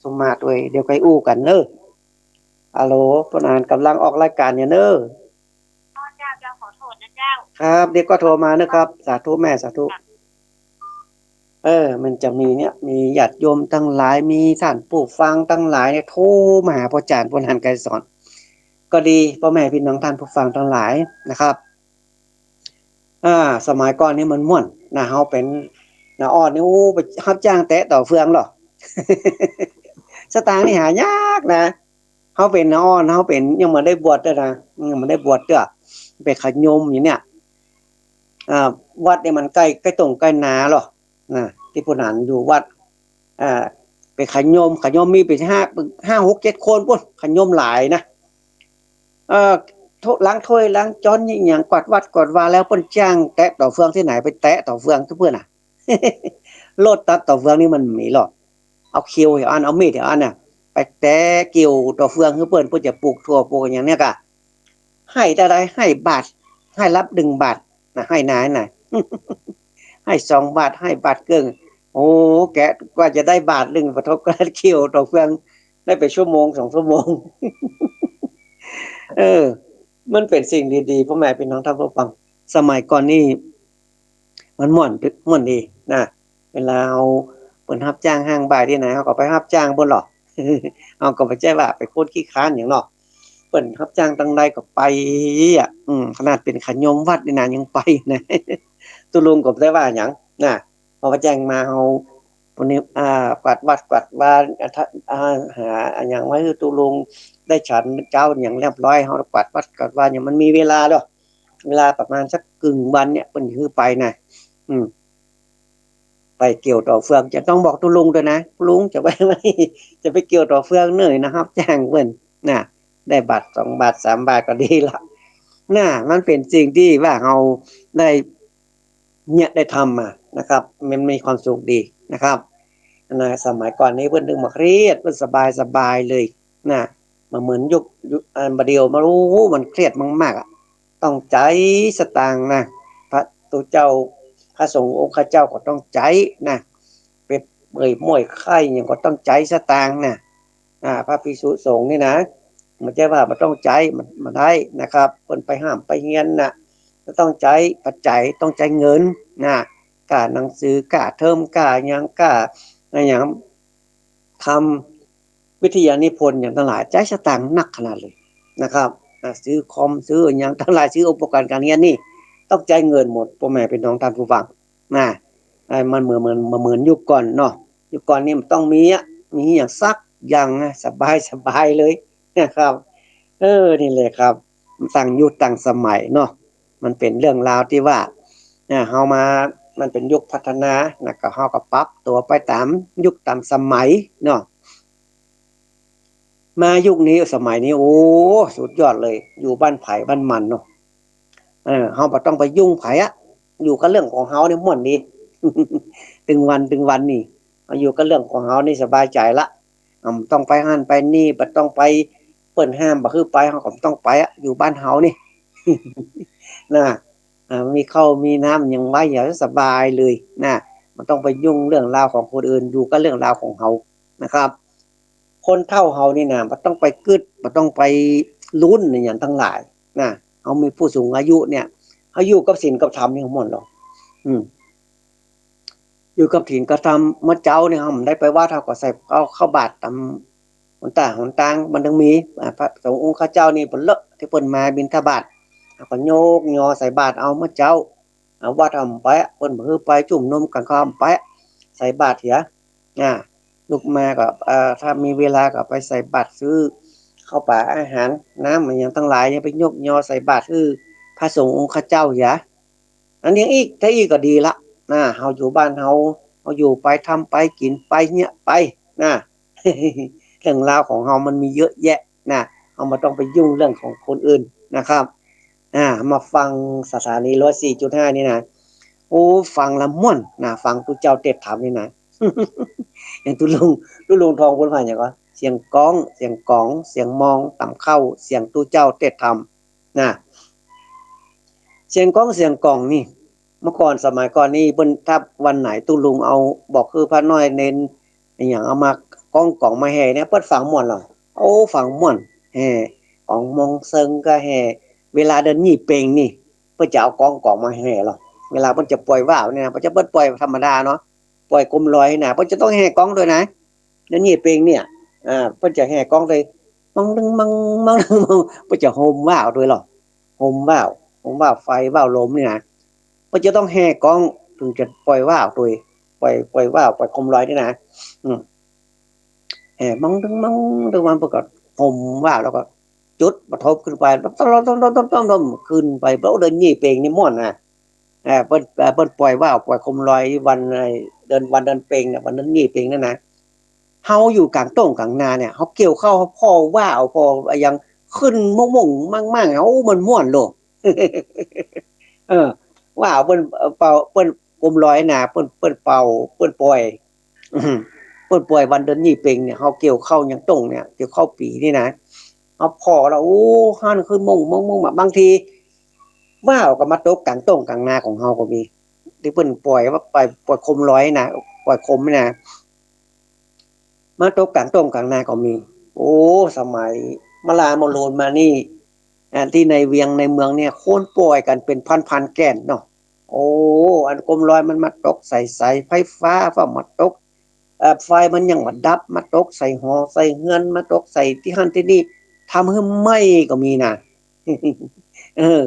สุมมาตวย เดี๋ยวค่อยอู้กั๋นเน่อ ฮัลโหล ป้อหนานก๋ำลังออกรายก๋านอยู่เน่อ อ๋อ เจ้า เจ้า ขอโทษนะเจ้า ครับ เดี๋ยวก็โทรมานะครับ สาธุแม่ สาธุ ครับ เออ มันจะมีเนี่ย มีญาติโยมตังหลาย มีต้านผู้ฟังตังหลายเนี่ย โทรมาหาป้อจ๋ารย์ ป้อหนาน ไกรสอน ก็ดี ป้อแม่ปี้น้องต้านผู้ฟังตังหลายนะครับ อ่า สมัยก่อนนี่มันม่วนนะ เฮาเป๋นน้าอ้อนนี่ โอ้ ไปฮับจ้างแตะต่อเฟืองลอ สตางค์นี่หายากนะ เฮาเป๋นน้าอ้อน เฮาเป๋น ยังบ่ได้บวชเตื้อนะ ยังบ่ได้บวชเตื้อ ไปขยมอยู่เนี่ย อ่า วัดนี่มันใก้ ใก้ตงใก้นาลอ นะ ตี้ป้อหนานอยู่วัด อ่า ไปขยม ขยมมีเป๋นห้า ห้า หก เจ็ดคนปู๊น ขยมหลายนะ เอ่อ ถ้วย ล้างถ้วยล้างจ๊อนอะหยัง กวาดวัดกวาดวา แล้วเปิ้นจ้างแตะต่อเฟืองตี้ไหน ไปแตะต่อเฟืองตี้เปิ้นน่ะ รถตัดต่อเฟืองนี่มันบ่มีลอ เอาเขียวหั้วอั้น เอามีดหั้วอั้นน่ะ ไปแตะเกี่ยวต่อเฟืองหื้อเปิ้น เปิ้นจะปลูกถั่วปลูกอะหยังเนี่ยก่ะ ไฮ่เต้าใด ไฮ่บาท ไฮ่ละหนึ่งบาทนะ ไฮ่นาน่ะ ไฮ่สองบาท ไฮ่บาทเกิ่ง โอ้ แกะกว่าจะได้บาทนึ่ง ปะโถ ก็เกี่ยวต่อเฟือง ได้ไปชั่วโมงสองชั่วโมง เออ มันเป๋นสิ่งดีๆ ป้อแม่ปี้น้องต้านผู้ฟัง สมัยก่อนนี่ มันม่วน ม่วนดีนะ เวลาเฮา เปิ้นฮับจ้างฮ้างบ่ายตี้ไหน เฮาก็ไปฮับจ้างปู๊นลอ เฮาก็บ่ใจ้ว่าเป๋นคนขี้คร้านหยังเนาะ เปิ้นฮับจ้างตังใดก็ไปอะ อืม ขนาดเป๋นขยมวัดนี่นะ ยังไปนะ ตุ๊ลุงก็บ่ได้ว่าหยังนะ พอเขาแจ้งมา เฮา ปู๊นนี่ อ่า กวาดวัดกวาดวา อ่า ถ้า อ่า หาอะหยังไว้หื้อตุ๊ลุงได้ฉันเจ๊าหยังเรียบร้อย เฮากวาดวัดกวาดวาหยัง มันมีเวลาเนาะ เวลาประมาณสักกึ่งวันเนี่ย เปิ้นหื้อไปนะ อืม ไปเกี่ยวต่อเฟือง จะต้องบอกตุ๊ลุงตวยนะ ลุงจะไป จะไปเกี่ยวต่อเฟืองเน่อนะ ฮับจ้างเปิ้นนะ ได้บาทสองบาทสามบาทก็ดีละนะ มันเป๋นสิ่งตี้ว่าเฮาได้ เนี่ยได้ทำมานะครับ มันมีความสุขดีนะครับ นะ สมัยก่อนนี้เปิ้นตึงบ่เครียด เปิ้นสบายสบายเลยนะ บ่เหมือนยุค ยุค อันบ่าเดี่ยวมา โอ้โห มันเครียดมากๆ อะ ต้องใจ๊สตางค์นะ พระตุ๊เจ้า พระสงฆ์องค์ข้าเจ้าก็ต้องใจ๊นะ ไปเปื่อยม่วยไข้หยังก็ต้องใจ๊สตางค์นะ อ่า พระภิกษุสงฆ์นี่นะ บ่ใจ้ว่าบ่ต้องใจ๊ มัน บ่ได้นะครับ เปิ้นไปฮ่ำไปเฮียนน่ะ ก็ต้องใจ๊ปัจจัย ต้องใจ๊เงินนะ ก้าหนังสือ ก้าเทอม ก้าหยัง ก้าอะหยัง ทำวิทยานิพนธ์หยังตังหลาย ใจ๊สตางค์นักขนาดเลยนะครับ อ่า ซื้อคอม ซื้ออะหยังตังหลาย ซื้ออุปกรณ์ก๋านเฮียนนี่ ต้องใจ๊เงินหมด ป้อแม่ปี้น้องต้านผู้ฟัง นะ อ่า มันเหมือน เหมือน บ่เหมือนยุคก่อนเนาะ ยุคก่อนนี่บ่ต้องมีอะ มีอะหยังสักอย่างนะ สบาย สบายเลยนะครับ เออ นี่แหละครับ ต่างยุคต่างสมัยเนาะ มันเป๋นเรื่องราวตี้ว่า อ่า เฮามา มันเป๋นยุคพัฒนานะ ก็เฮาก็ปรับตั๋วไปต๋ามยุคต๋ามสมัยเนาะ มายุคนี้สมัยนี้ โอ้ สุดยอดเลย อยู่บ้านใผบ้านมันเนาะ เออ เฮาบ่ต้องไปยุ่งใผอะ อยู่กับเรื่องของเฮานี่ม่วนดี ตึงวันตึงวันนี่ เฮาอยู่กับเรื่องของเฮานี่สบายใจ๋ละ อ่า บ่ต้องไปหั้นไปนี่ บ่ต้องไป เปิ้นห้ามบ่หื้อไป เฮาก็บ่ต้องไปอะ อยู่บ้านเฮานี่ นะ อ่า มีข้าวมีน้ำหยังไว้อย่างสบายเลยนะ บ่ต้องไปยุ่งเรื่องราวของคนอื่น อยู่กับเรื่องราวของเฮานะครับ คนเฒ่าเฮานี่นะ บ่ต้องไปกึ๊ด บ่ต้องไปลุ้นอะหยังตังหลายนะ เฮามีผู้สูงอายุเนี่ย เฮาอยู่กับศีลกับธรรมนี่ม่วนลอ อืม อยู่กับศีลกับธรรม เมื่อเจ๊านี่เฮาบ่ได้ไปวัด เฮาก็ใส่เอาข้าวบาตรต๋ามหนต๋างหนตาง มันตึงมี อ่า พระสงฆ์องค์ข้าเจ้านี่เปิ้นเลอะ ตี้เปิ้นมาบิณฑบาต เฮาก็ยกยอใส่บาตรเอาเมื่อเจ๊า อ่า วัดเฮาบ่ไป เปิ้นบ่หื้อไป จุ่มนุมกั๋น เฮาบ่ไป ใส่บาตรเหีย อ่า ลุกมาก็ อ่า ถ้ามีเวลาก็ไปใส่บาตร ซื้อข ข้าวป๋าอาหาร น้ำอะหยังตังหลาย ยังไปยกยอใส่บาตรหื้อพระสงฆ์องค์ข้าเจ้าอย่า อันนี้อีก ถ้าอี้ก็ดีละ นะ เฮาอยู่บ้านเฮา เฮาอยู่ไป ทำไป กิ๋นไป เยียะไป นะ เรื่องราวของเฮามันมีเยอะแยะ นะ เฮาบ่ต้องไปยุ่งเรื่องของคนอื่นนะครับ อ่า มาฟังสถานีร้อยสี่จุดห้านี่นะ โอ้ ฟังละม่วนนะ ฟังตุ๊เจ้าเตศน์ธรรมนี่นะ อย่างตุ๊ลุง ตุ๊ลุงทองเปิ้นว่าหยังวะ เสียงก๊อง เสียงก๋อง เสียงมอง ต๋ำเข้า เสียงตุ๊เจ้าเตศน์ธรรม นะ เสียงก๊องเสียงก๋องนี่ เมื่อก่อนสมัยก่อนนี่เปิ้น ถ้าวันไหนตุ๊ลุงเอา บอกคือพระน้อยเณรอะหยังเอามาก๊องก๋องมาแห่เนี่ย เปิ้นฟังม่วนลอ โอ้ ฟังม่วน แห่ก๋องมงเซิงก็แห่ เวลาเดือนยี่เป็งนี่ เปิ้นจะเอาก๊องก๋องมาแห่ลอ เวลาเปิ้นจะป่อยว่าวเนี่ยนะ เปิ้นจะ เปิ้นป่อยธรรมดาเนาะ ป่อยโคมลอยนะ เปิ้นจะต้องแห่ก๊องตวยนะ เดือนยี่เป็งเนี่ย อ่า เปิ้นจะแห่ก๊องตวย มังดึงมัง มังดึงมัง เปิ้นจะโฮมว่าวตวยลอ โฮมว่าว โฮมว่าวไฟว่าวลมนี่นะ เปิ้นจะต้องแห่ก๊อง เถิงจะป่อยว่าวตวย ป่อย ป่อยว่าว ป่อยโคมลอยนี่นะ อืม แห่มังดึงมังดึงมัง เปิ้นก็โฮมว่าว แล้วก็จุดบัตรธูปขึ้นไป ต้มๆๆๆๆ ขึ้นไป โอ้ เดือนยี่เป็งนี่ม่วนนะ เอ่อ เปิ้น เอ่อ เปิ้นป่อยว่าว ป่อยโคมลอยวัน ไอ้ เดือน วันเดือนเป็งเนี่ย วันเดือนยี่เป็งนั่นนะ เฮาอยู่ก๋างต้งก๋างนาเนี่ย เฮาเกี่ยวข้าว เฮาผ่อว่าว ผ่ออะหยัง ขึ้นม่งๆ มั่งๆ โอ้ มันม่วนโลด เออ ว่าวเปิ้น เอ่อ เป่า เปิ้นโคมลอยนะ เปิ้น เปิ้นเป่า เปิ้นป่อย อืม เปิ้นป่อยวันเดือนยี่เป็งเนี่ย เฮาเกี่ยวข้าวยังต้งเนี่ย เกี่ยวข้าวปี๋นี่นะ เฮาผ่อแล้ว โอ้ หันขึ้นม่งๆๆ มา บางที ว่าวก็มาตกก๋างต้งก๋างนาของเฮาก็มี ตี้เปิ้นป่อยว่า ป่อย ป่อยโคมลอยนะ ป่อยโคมนี่นะ มาตกก๋างต้งก๋างนาก็มี โอ้ สมัยมะลาโมโลนมานี่ อ่า ตี้ในเวียงในเมืองเนี่ย คนป่อยกั๋นเป๋นพันๆ แก่นเนาะ โอ้ อันโคมลอยมันมาตกใส่สายไฟฟ้า ฟ้ามาตก เอ่อ ไฟมันยังบ่ดับ มาตกใส่หอใส่เฮือน มาตกใส่ตี้หั้นตี้นี่ ทำหื้อไหม้ก็มีนะ เออ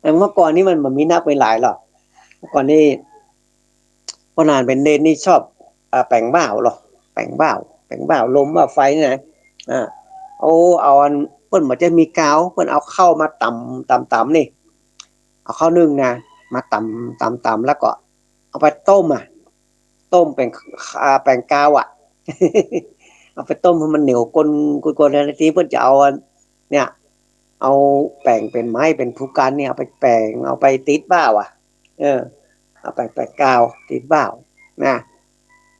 แต่เมื่อก่อนนี่มันบ่มีนักมีหลายหรอก เมื่อก่อนนี่ ป้อหนานเป๋นเณรนี่ชอบ อ่า แป๋งว่าวลอ แป๋งว่าว แป๋งว่าวลมว่าวไฟนี่นะ อ่า โอ้ เอาอัน เปิ้นบ่จะมีก๋าว เปิ้นเอาข้าวมาต๋ำ ต๋ำ ต๋ำนี่ เอาข้าวนึ่งนะ มาต๋ำ ต๋ำ ต๋ำ แล้วก็เอาไปต้มอะ ต้มแป๋ง อ่า แป๋งก๋าวอะ เอาไปต้มหื้อมันเหนียว ก๋น ก๋น ก๋น แล้วตี้เปิ้นจะเอาอัน เนี่ย เอาแป๋งเป๋นไม้เป๋นภูกัณฑ์เนี่ย เอาไปแป๋ง เอาไปติดว่าวอะ เออ เอาไปแป๋งก๋าวติดว่าวนะ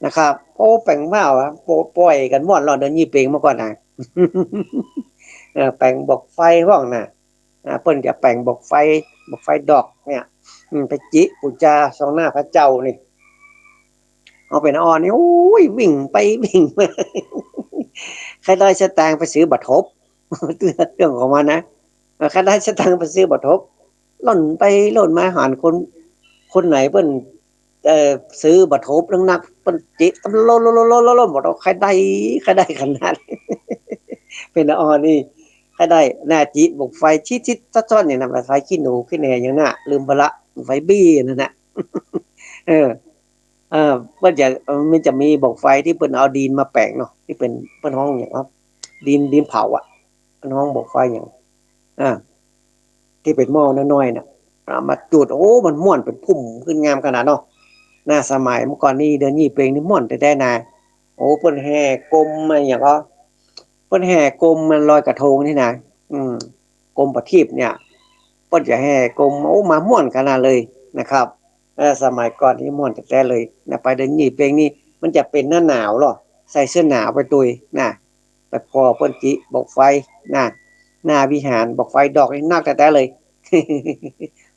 นะครับ โอ้ แป๋งว่าวอะ โปะ ป่อยกั๋นม่วนลอ เดือนยี่เป็งเมื่อก่อนนะ เออ แป๋งบอกไฟพ่องนะ อ่า เปิ้นจะแป๋งบอกไฟ บอกไฟดอกเนี่ย อืม ไปจิปู๋จาส่องหน้าพระเจ้านี่ เอาเป๋นอ่อนนี่ โอ้ย วิ่งไปวิ่งมา ใค่ได้สตางค์ไปซื้อบ่าทบ เรื่องของมันนะ เออ ใค่ได้สตางค์ไปซื้อบ่าทบ ล่อนไปล่อนมา หันคน คนไหนเปิ้น เอ่อ ซื้อบ่าทบนักๆ เปิ้นจิตำโลโลโลโลโลโล บ่าทบ ใค่ได้ ใค่ได้ขนาด เป๋นอ่อนนี่ ใค่ได้ หน้าจิบอกไฟชิดๆ ซ้อนๆ เนี่ยนะ ไฟขี้หนูขี้แหนอย่างนั้นน่ะ ลืมไปละ ไฟบี้นั่นน่ะ เออ เออ เปิ้นจะ เออ มันจะมีบอกไฟตี้เปิ้นเอาดินมาแป๋งเนาะ ตี้เปิ้น เปิ้นฮ้องหยังวะ ดิน ดินเผาอะ เปิ้นฮ้องบอกไฟหยัง อ่า ตี้เป๋นหม้อน้อยๆ น่ะ เอามาจุด โอ้ มันม่วนเป๋นพุ่มขึ้นงามขนาดเนาะ นะ สมัยเมื่อก่อนนี่ เดือนยี่เป็งนี่ม่วนแต๊ๆ นะ โอ้ เปิ้นแห่โกมอะหยังก็ เปิ้นแห่โกมมันลอยกระทงนี่นะ อืม โกมประทีปเนี่ย เปิ้นจะแห่โกม โอ้ มาม่วนขนาดเลยนะครับ เออ สมัยก่อนนี่ม่วนแต๊ๆ เลยนะ ไปเดือนยี่เป็งนี่ มันจะเป๋นหน้าหนาวลอ ใส่เสื้อหนาวไปตวยนะ ไปผ่อเปิ้นจิบอกไฟนะ หน้าวิหาร บอกไฟดอกนี่นักแต๊ๆ เลย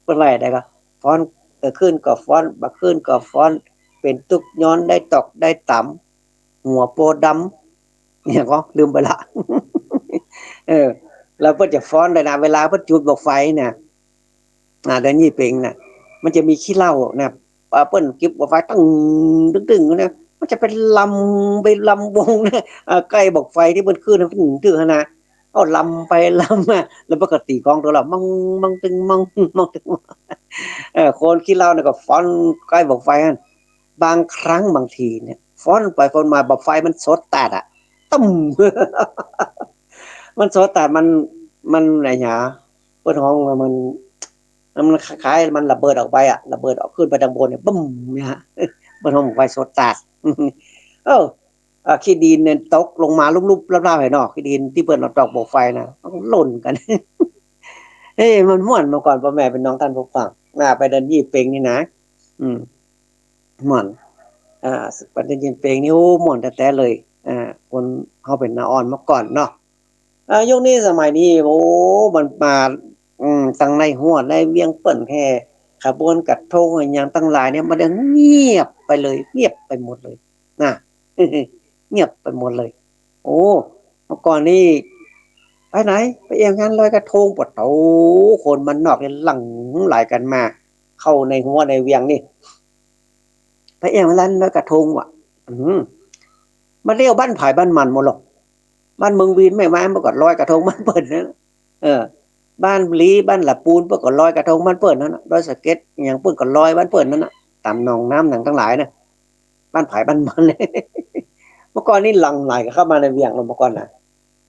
เปิ้นว่าได้ก็ ฟ้อน เออ ขึ้นก็ฟ้อน บ่ขึ้นก็ฟ้อน เป๋นตุ๊กข์ย้อนได้ตอกได้ต๋ำ หัวโปดำ เนี่ยก็ลืมไปละ เออ แล้วเปิ้นจะฟ้อนเลยนะ เวลาเปิ้นจุดบอกไฟนะ อ่า เดือนยี่เป็งน่ะ มันจะมีขี้เหล้านะ อ่า เปิ้นจิบบอกไฟตึ้ง ตึ้งๆ นะ มันจะไปลำ ไปลำวงนะ อ่า ใก้บอกไฟตี้เปิ้นขึ้นนะ ตึ้งๆ นะ เอาลำไปลำมา แล้วเปิ้นก็ตี๋กลองตวยละ มัง มังตึง มัง มังตึง เออ คนขี้เหล้าเนี่ยก็ฟ้อนใก้บอกไฟนั่น บางครั้งบางทีเนี่ย ฟ้อนไปฟ้อนมา บอกไฟมันสดตัดอะ ตึ้ม มันโสตาด มัน มันอะหยัง เปิ้นฮ้องว่ามัน มันคล้ายๆ มันระเบิดออกไปอะ ระเบิดออกขึ้นไปตางบนเนี่ย บึ้ม เนี่ยฮะ เปิ้นฮ้องไฟโสตาด เออ เอ่อ ขี้ดินเนี่ยตกลงมาลุบๆ ลาบๆ หั้นเนาะ ขี้ดินตี้เปิ้นเอาตอกบ่อไฟนะ มันหล่นกั๋น เอ้ย มันม่วน เมื่อก่อน ป้อแม่พี่น้องต้านผู้ฟัง อ่า ไปเดินยี่เป็งนี่นะ อืม ม่วน อ่า ไปเดินยี่เป็งนี่ โอ้ ม่วนแต๊ๆ เลย อ่า คนเฮาเป๋นนาอ่อนเมื่อก่อนเนาะ อ่า ยุคนี้สมัยนี้ โอ้ มันมา อืม ตังในหัวในเวียงเปิ้นแห่ขบวนกระทงอะหยังตังหลายเนี่ย มันเงียบไปเลย เงียบไปหมดเลยนะ เงียบไปหมดเลย โอ้ เมื่อก่อนนี่ ไปไหน ไปเอี่ยวงานลอยกระทง ปะโถ คนบ้านนอกเนี่ยหลั่งไหลกั๋นมา เข้าในหัวในเวียงนี่ ไปเอี่ยวงานลอยกระทงว่ะ อืม มาเดี่ยวบ้านผายบ้านมันหมดหรอก บ้านเมืองวีนแม่ว้านเปิ้นก็ลอยกระทงบ้านเปิ้นนั่นน่ะ เออ บ้านลี บ้านละปูนเปิ้นก็ลอยกระทงบ้านเปิ้นนั่นน่ะ ดอยสะเก็ดอะหยังเปิ้นก็ลอยบ้านเปิ้นนั่นน่ะ ต๋ามหนองน้ำหยังตังหลายน่ะ บ้านผายบ้านมัน เมื่อก่อนนี่หลั่งไหลเข้ามาในเวียงเลยเมื่อก่อนน่ะ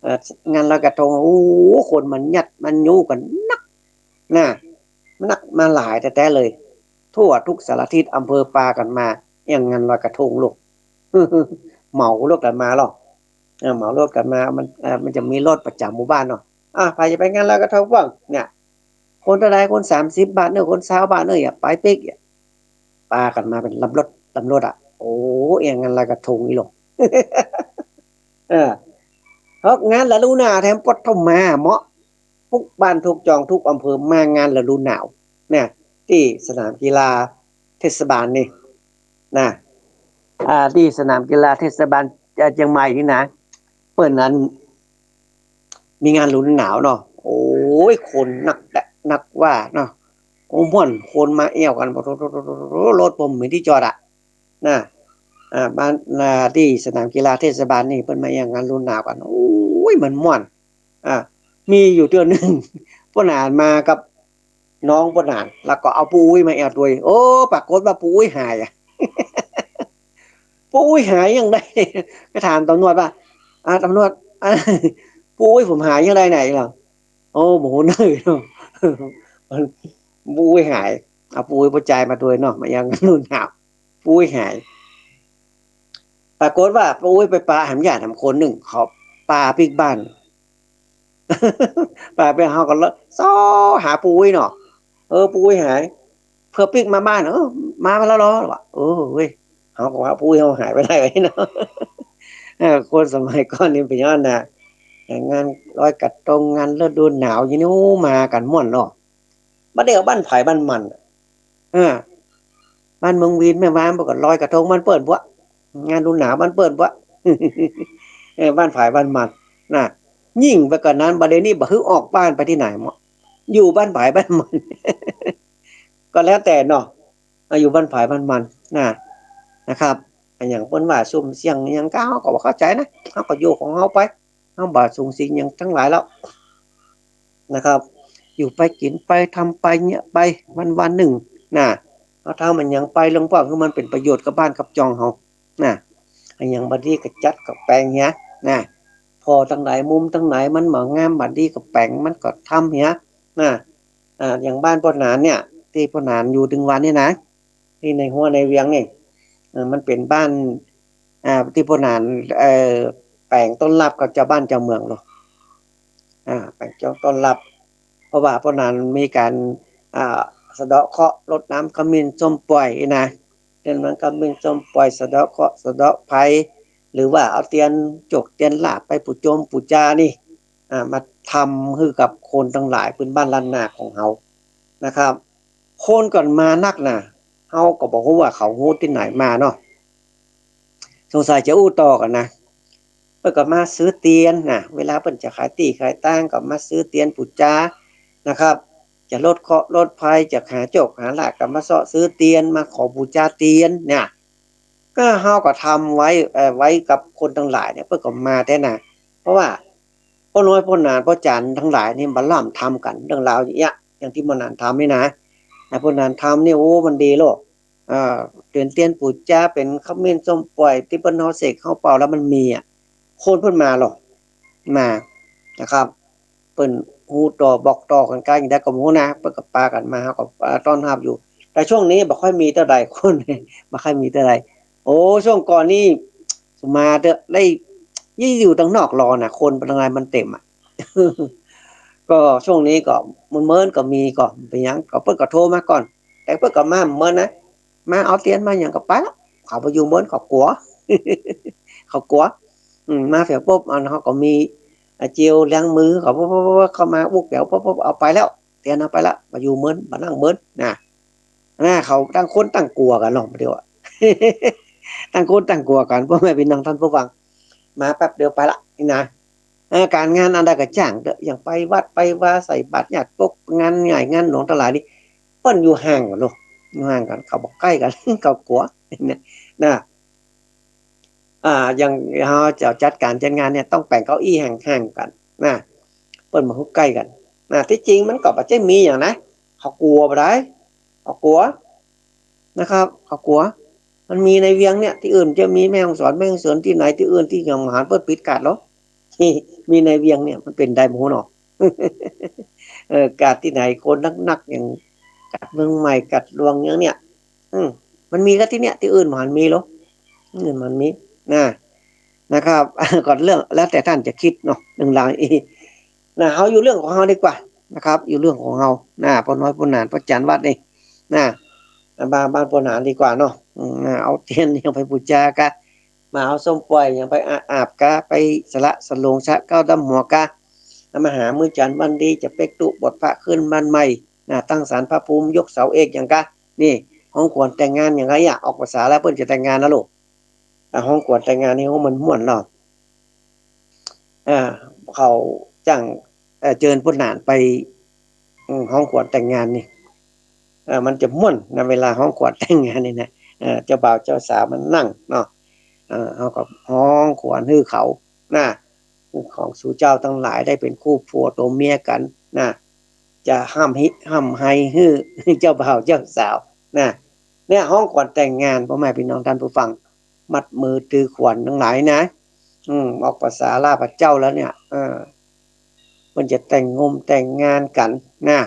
เอ่อ งานลอยกระทง โอ้โห คนมันยัดมันยู้กั๋นนัก น่ะ มันนักมาหลายแต๊ๆ เลย ทั่วทุกสารทิศอำเภอปากั๋นมา เอี่ยวงานลอยกระทงลูก เหมารถกั๋นมาหรอ เออ เหมารถกั๋นมา มัน เอ่อ มันจะมีรถประจ๋ำหมู่บ้านเนาะ อ่ะ ใผจะไปงานลอยกระทงบ้าง เนี่ย คนเต้าใด คนสามสิบบาทเน้อ คนซาวบาทเน้อ อย่าไปปิ๊ก อย่า ปากั๋นมาเป๋นลำรถ ลำรถอะ โอ้ เอี่ยวงานลอยกระทงนี่ลูก เออ เพราะงานฤดูหนาวแถมปฐมมาเหมาะ ทุกบ้านทุกจ่องทุกอำเภอมางานฤดูหนาวเนี่ย ตี้สนามกีฬาเทศบาลนี่นะ อ่า ตี้สนามกีฬาเทศบาล เอ่อ เจียงใหม่นี่นะ เปิ้นนั้นมีงานฤดูหนาวเนาะ โอ้ย คนนักแต๊นักว่าเนาะ โอ้ ม่วน คนมาเอี่ยวกั๋น โอ้โห รถบ่มีตี้จอดอะ นะ อ่า บ้าน อ่า ตี้สนามกีฬาเทศบาลนี่ เปิ้นมาเอี่ยวงานฤดูหนาวกั๋น โอ้ย มันม่วน อ่า มีอยู่เตื้อนึ่ง ป้อหนานมากับน้องป้อหนาน แล้วก็เอาปู่อุ๊ยมาเอี่ยวตวย โอ้ ปรากฏว่าปู่อุ๊ยหายอะ ปู่อุ๊ยหายอย่างใด ไปถามตำรวจว่า อ่า ตำรวจ อ่า ปู่อุ๊ยผมหายอย่างใดเนี่ย เหรอ โอ้ บ่ฮู้เน่อ ปู่อุ๊ยหาย เอาปู่อุ๊ยป้อจายมาตวยเนาะ มาเอี่ยวงานฤดูหนาว ปู่อุ๊ยหาย ปรากฏว่าปู่อุ๊ยไปปาแหมญาติแหมคนนึ่ง เขาปาปิ๊กบ้าน ปาปิ๊ก เฮาก็เลยซอหาปู่อุ๊ยเนาะ เออ ปู่อุ๊ยหาย เผื่อปิ๊กมาบ้าน เออ มาแล้วเหรอ วะ เออ เว้ย เฮาก็ว่าปู่อุ๊ยเฮาหายไปไหนวะเนาะ เออ คนสมัยก่อนนี่เป๋นย้อนน่ะ งานลอยกระทง งานฤดูหนาวอย่างนี้ โอ้ มากั๋นม่วนเนาะ บ่าเดี่ยวบ้านผายบ้านมัน อ่า บ้านเมืองวีนแม่ว้านเปิ้นก็ลอยกระทงบ้านเปิ้นปั๊ว งานฤดูหนาวบ้านเปิ้นปั๊ว เออ บ้านผายบ้านมันน่ะ ยิ่งไปกว่านั้น บ่าเดี่ยวนี้บ่หื้อออกบ้านไปตี้ไหนหมด อยู่บ้านผายบ้านมัน ก็แล้วแต่เนาะ อ่ะ อยู่บ้านผายบ้านมันน่ะ นะครับ อะหยังเปิ้นว่าซุ่มเสี่ยงอะหยังก็ เฮาก็บ่เข้าใจ๋นะ เฮาก็อยู่ของเฮาไป เฮาบ่สุงสิงหยังตังหลายแล้วนะครับ อยู่ไปกิ๋นไปทำไปเนี่ยไปวันๆ นึ่งน่ะ เฮาทำอะหยังไปเรื่องพวกนี้มันเป๋นประโยชน์กับบ้านกับจ่องเฮาน่ะ อะหยังบ่ดีก็จัดก็แป๋งเหียน่ะ ผ่อตังหลายมุมตังหลาย มันบ่งามบ่ดีก็แป๋ง มันก็ทำเหียน่ะ อ่า อย่างบ้านป้อหนานเนี่ย ตี้ป้อหนานอยู่ตึงวันนี่นะ ตี้ในหัวในเวียงนี่ เอ่อ มันเป๋นบ้าน อ่า ตี้ป้อหนาน เอ่อ แป๋งต้อนรับกับจาวบ้านจาวเมืองเนาะ อ่า แป๋งต้อนรับ เพราะว่าป้อหนานมีก๋าน อ่า สะเดาะเคราะห์ รดน้ำขมิ้นส้มป่อยนะ รดน้ำขมิ้นส้มป่อย สะเดาะเคราะห์ สะเดาะภัย หรือว่าเอาเตียนโจกเตียนลาภไปปู๋จงปู๋จานี่ อ่า มาทำหื้อกับคนตังหลายพื้นบ้านล้านนาของเฮานะครับ คนก่อนมานักน่ะ เฮาก็บ่ฮู้ว่าเขาฮู้ตี้ไหนมาเนาะ สงสัยจะอู้ต่อกั๋นนะ เปิ้นก็มาซื้อเตียนน่ะ เวลาเปิ้นจะขายตี้ขายตางก็มาซื้อเตียนปู๋จานะครับ จะลดเคราะห์ลดภัย จะหาโจกหาลาภก็มาเซาะซื้อเตียน มาขอปู๋จาเตียนเนี่ย ก็เฮาก็ทำไว้ เอ่อ ไว้กับคนตังหลายเนี่ย เปิ้นก็มาแต๊น่ะ เพราะว่าป้อน้อยป้อหนานป้อจ๋านตังหลายนี่บ่ล้ำทำกั๋น เรื่องราวอย่างเงี้ย อย่างตี้ป้อหนานทำนี่นะ ไอ้ป้อหนานทำนี่ โอ้ มันดีโลด เอ่อ เป๋นเตียนปู๋จา เป๋นขมิ้นส้มป่อย ตี้เปิ้นเฮาเสกเฮาเป่าแล้วมันมีอะ คนเปิ้นมาหรอก มา นะครับ เปิ้นฮู้ต่อบอกต่อกั๋นกาอย่างใดก็บ่ฮู้นะ เปิ้นก็ปากั๋นมา เฮาก็ อ่า ต้อนฮับอยู่ แต่ช่วงนี้บ่ค่อยมีเต้าใดคน บ่ค่อยมีเต้าใด โอ้ ช่วงก่อนนี่ สุมาเต๊อะ ได้ ยี่อยู่ตังนอกรอน่ะ คนตังในมันเต็มอะ ก็ช่วงนี้ก็เมินๆ ก็มี ก็บ่เป๋นหยัง ก็เปิ้นก็โทรมาก่อน แต่เปิ้นก็มาเมินนะ มาเอาเตียนมาหยังก็ไปละ เขาบ่อยู่เมิน เขากั๋ว เขากั๋ว อืม มาแผวปุ๊บ อันเฮาก็มี อ่า เจลล้างมือ เขาปุ๊บๆๆ เข้ามาอุ๊กแผวปุ๊บๆ เอาไปแล้ว เตียนเอาไปละ บ่อยู่เมิน บ่นั่งเมินนะ นะ เขาต่างคนต่างกั๋วกั๋นเนาะ เดี๋ยวอะ ต่างคนต่างกั๋วกั๋น พ่อแม่พี่น้องท่านผู้ฟัง มาแป๊บเดียวไปละนี่นะ เออ ก๋านงานอันใดก็จ้างเต๊อะ อย่างไปวัดไปวา ใส่บาตรญาติโยม งานใหญ่งานหลวงตังหลายนี่ เปิ้นอยู่ห่างกั๋นเนาะ อยู่ห่างกั๋น เขาบ่ใก้กั๋น เขากั๋ว เนี่ย นะ อ่า อย่างเฮาจะจัดก๋านจัดงานเนี่ย ต้องแป๋งเก้าอี้ห่างๆ กั๋นนะ เปิ้นบ่ฮู้ใก้กั๋นนะ ตี้จริงมันก็บ่ใจ้มีหยังนะ เขากั๋วบ่ได้ เขากั๋วนะครับ เขากั๋ว มันมีในเวียงเนี่ย ตี้อื่นจะมี แม่ฮ่องสอน แม่ฮ่องสอน ตี้ไหนตี้อื่นตี้หยังบ่หันเปิ้นปิดกาดหรอ มีในเวียงเนี่ย มันเป๋นใดบ่ฮู้เนาะ เออ กาดตี้ไหนคนนักๆ อย่างกาดเมืองใหม่ กาดหลวงอย่างเนี่ย อืม มันมีก็ตี้เนี่ย ตี้อื่นบ่หันมีหรอ ตี้อื่นบ่หันมีนะ นะครับ ก็เรื่องแล้วแต่ท่านจะกึ๊ดเนาะ เรื่องราวอี้นะ เฮาอยู่เรื่องของเฮาดีกว่านะครับ อยู่เรื่องของเฮานะ ป้อน้อยป้อหนาน ป้อจ๋ารย์วัดนี่นะ บ้าน บ้านป้อหนานดีกว่าเนาะ อืม นะ เอาเตียนเนี่ยไปปู๋จากา มาเอาส้มป่อยหยังไปอา อาบกา ไปสละสลงสะเก๊าดำหัวกา มาหามื้อจันทร์วันดี จะเป๊กตุ๊บวชพระขึ้นบ้านใหม่นะ ตั้งศาลพระภูมิ ยกเสาเอกหยังกา นี่ ฮ้องขวัญแต่งงานหยังกา อย่าออกภาษาแล้ว เปิ้นจะแต่งงานนะลูก อ่า ฮ้องขวัญแต่งงานนี่ โอ้ มันม่วนเนาะ อ่า เขาจ้าง เอ่อ เจิญป้อหนานไป อืม ฮ้องขวัญแต่งงานนี่ เอ่อ มันจะม่วนนะ เวลาฮ้องขวัญแต่งงานนี่นะ เอ่อ เจ้าบ่าวเจ้าสาวมันนั่งเนาะ เอ่อ เฮาก็ฮ้องขวัญหื้อเขานะ ของสูเจ้าตังหลายได้เป๋นคู่ผัวตัวเมียกั๋นนะ จะฮ่ำฮิ ฮ่ำไฮหื้อเจ้าบ่าวเจ้าสาวนะ เนี่ย ฮ้องขวัญแต่งงาน พ่อแม่พี่น้องท่านผู้ฟัง มัดมือถือขวัญตังหลายนะ อืม ออกภาษาลาพเจ้าแล้วเนี่ย เออ เปิ้นจะแต่งงงแต่งงานกั๋นนะ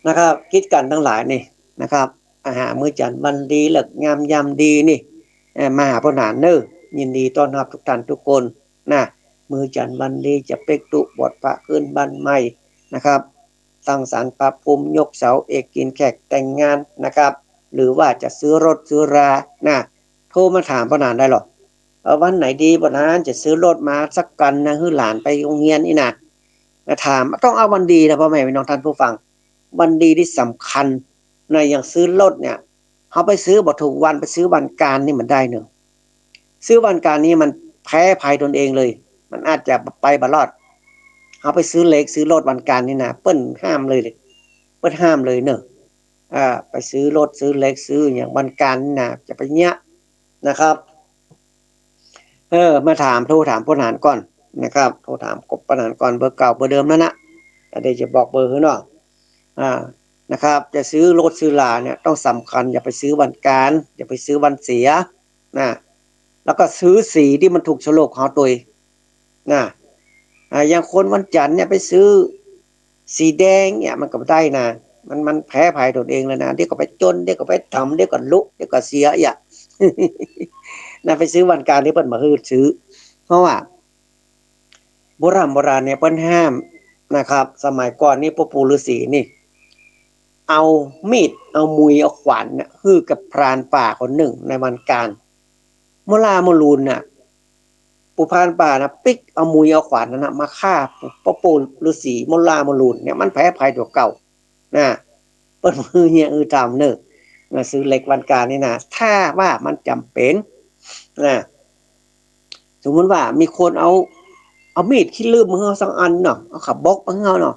นะครับ กึ๊ดกั๋นตังหลายนี่นะครับ อาหารมื้อจันทร์วันดี ฤกษ์งามยามดีนี่ เอ่อ มาหาป้อหนานเน่อ ยินดีต้อนฮับทุกท่านทุกคนนะ มื้อจันทร์วันดี จะเป๊กตุ๊บวชพระขึ้นบ้านใหม่นะครับ ตั้งศาลพระภูมิ ยกเสาเอก กิ๋นแขก แต่งงานนะครับ หรือว่าจะซื้อรถซื้อรานะ โทรมาถามป้อหนานได้หรอ เออ วันไหนดีป้อหนาน จะซื้อรถมาสักคันนะ หื้อหลานไปโฮงเฮียนนี่นะ มาถาม ต้องเอาวันดีนะ พ่อแม่พี่น้องท่านผู้ฟัง วันดีนี่สำคัญนะ อย่างซื้อรถเนี่ย เฮาไปซื้อบ่ถูกวัน ไปซื้อวันกานนี่มันได้เนาะ ซื้อวันกานนี่มันแพ้ภัยตนเองเลย มันอาจจะไปบ่รอด เฮาไปซื้อเหล็กซื้อรถวันกานนี่นะ เปิ้นห้ามเลย เปิ้นห้ามเลยเนาะ อ่า ไปซื้อรถซื้อเหล็กซื้อหยังวันกานนี่นะ จะไปเยียะนะครับ เออ มาถาม โทรถามป้อหนานก่อนนะครับ โทรถามป้อหนานก่อน เบอร์เก่าเบอร์เดิมนั่นนะ เดี๋ยวจะบอกเบอร์หื้อเนาะ อ่า นะครับ จะซื้อรถซื้อราเนี่ยต้องสำคัญ อย่าไปซื้อวันกาน อย่าไปซื้อวันเสียนะ แล้วก็ซื้อสีตี้มันถูกโฉลกเฮาตวยนะ อ่า อย่างคนวันจันทร์เนี่ยไปซื้อสีแดงเนี่ยมันก็บ่ได้นะ มัน มันแพ้ภัยตนเองเลยนะ เดี๋ยวก็ไปจน เดี๋ยวก็ไปถ่ำ เดี๋ยวก็ลุ เดี๋ยวก็เสียอีกอะ นะ ไปซื้อวันกานนี่เปิ้นบ่หื้อซื้อ เพราะว่า โบร่ำโบราณเนี่ยเปิ้นห้ามนะครับ สมัยก่อนนี่ป้อปู่ฤๅษีนี่ เอามีด เอามุย เอาขวานเนี่ย หื้อกับพรานป่าคนนึ่งในวันกาน โมล่าโมลูนน่ะ ปู่พรานป่าน่ะ ปิ๊กเอามุย เอาขวานนั้นน่ะ มาฆ่าป้อปู่ฤๅษีโมล่าโมลูนเนี่ย มันแพ้ภัยตั๋วเก่า นะ เปิ้นบ่หื้อเยียะหื้อถ่ำเน่อ นะ ซื้อเหล็กวันกานนี่นะ ถ้าว่ามันจ๋ำเป๋น นะ สมมุติว่ามีคนเอา เอามีดขี้รื้มมาหื้อเฮาสักอันเนาะ เอาขะบกมาหื้อเฮาเนาะ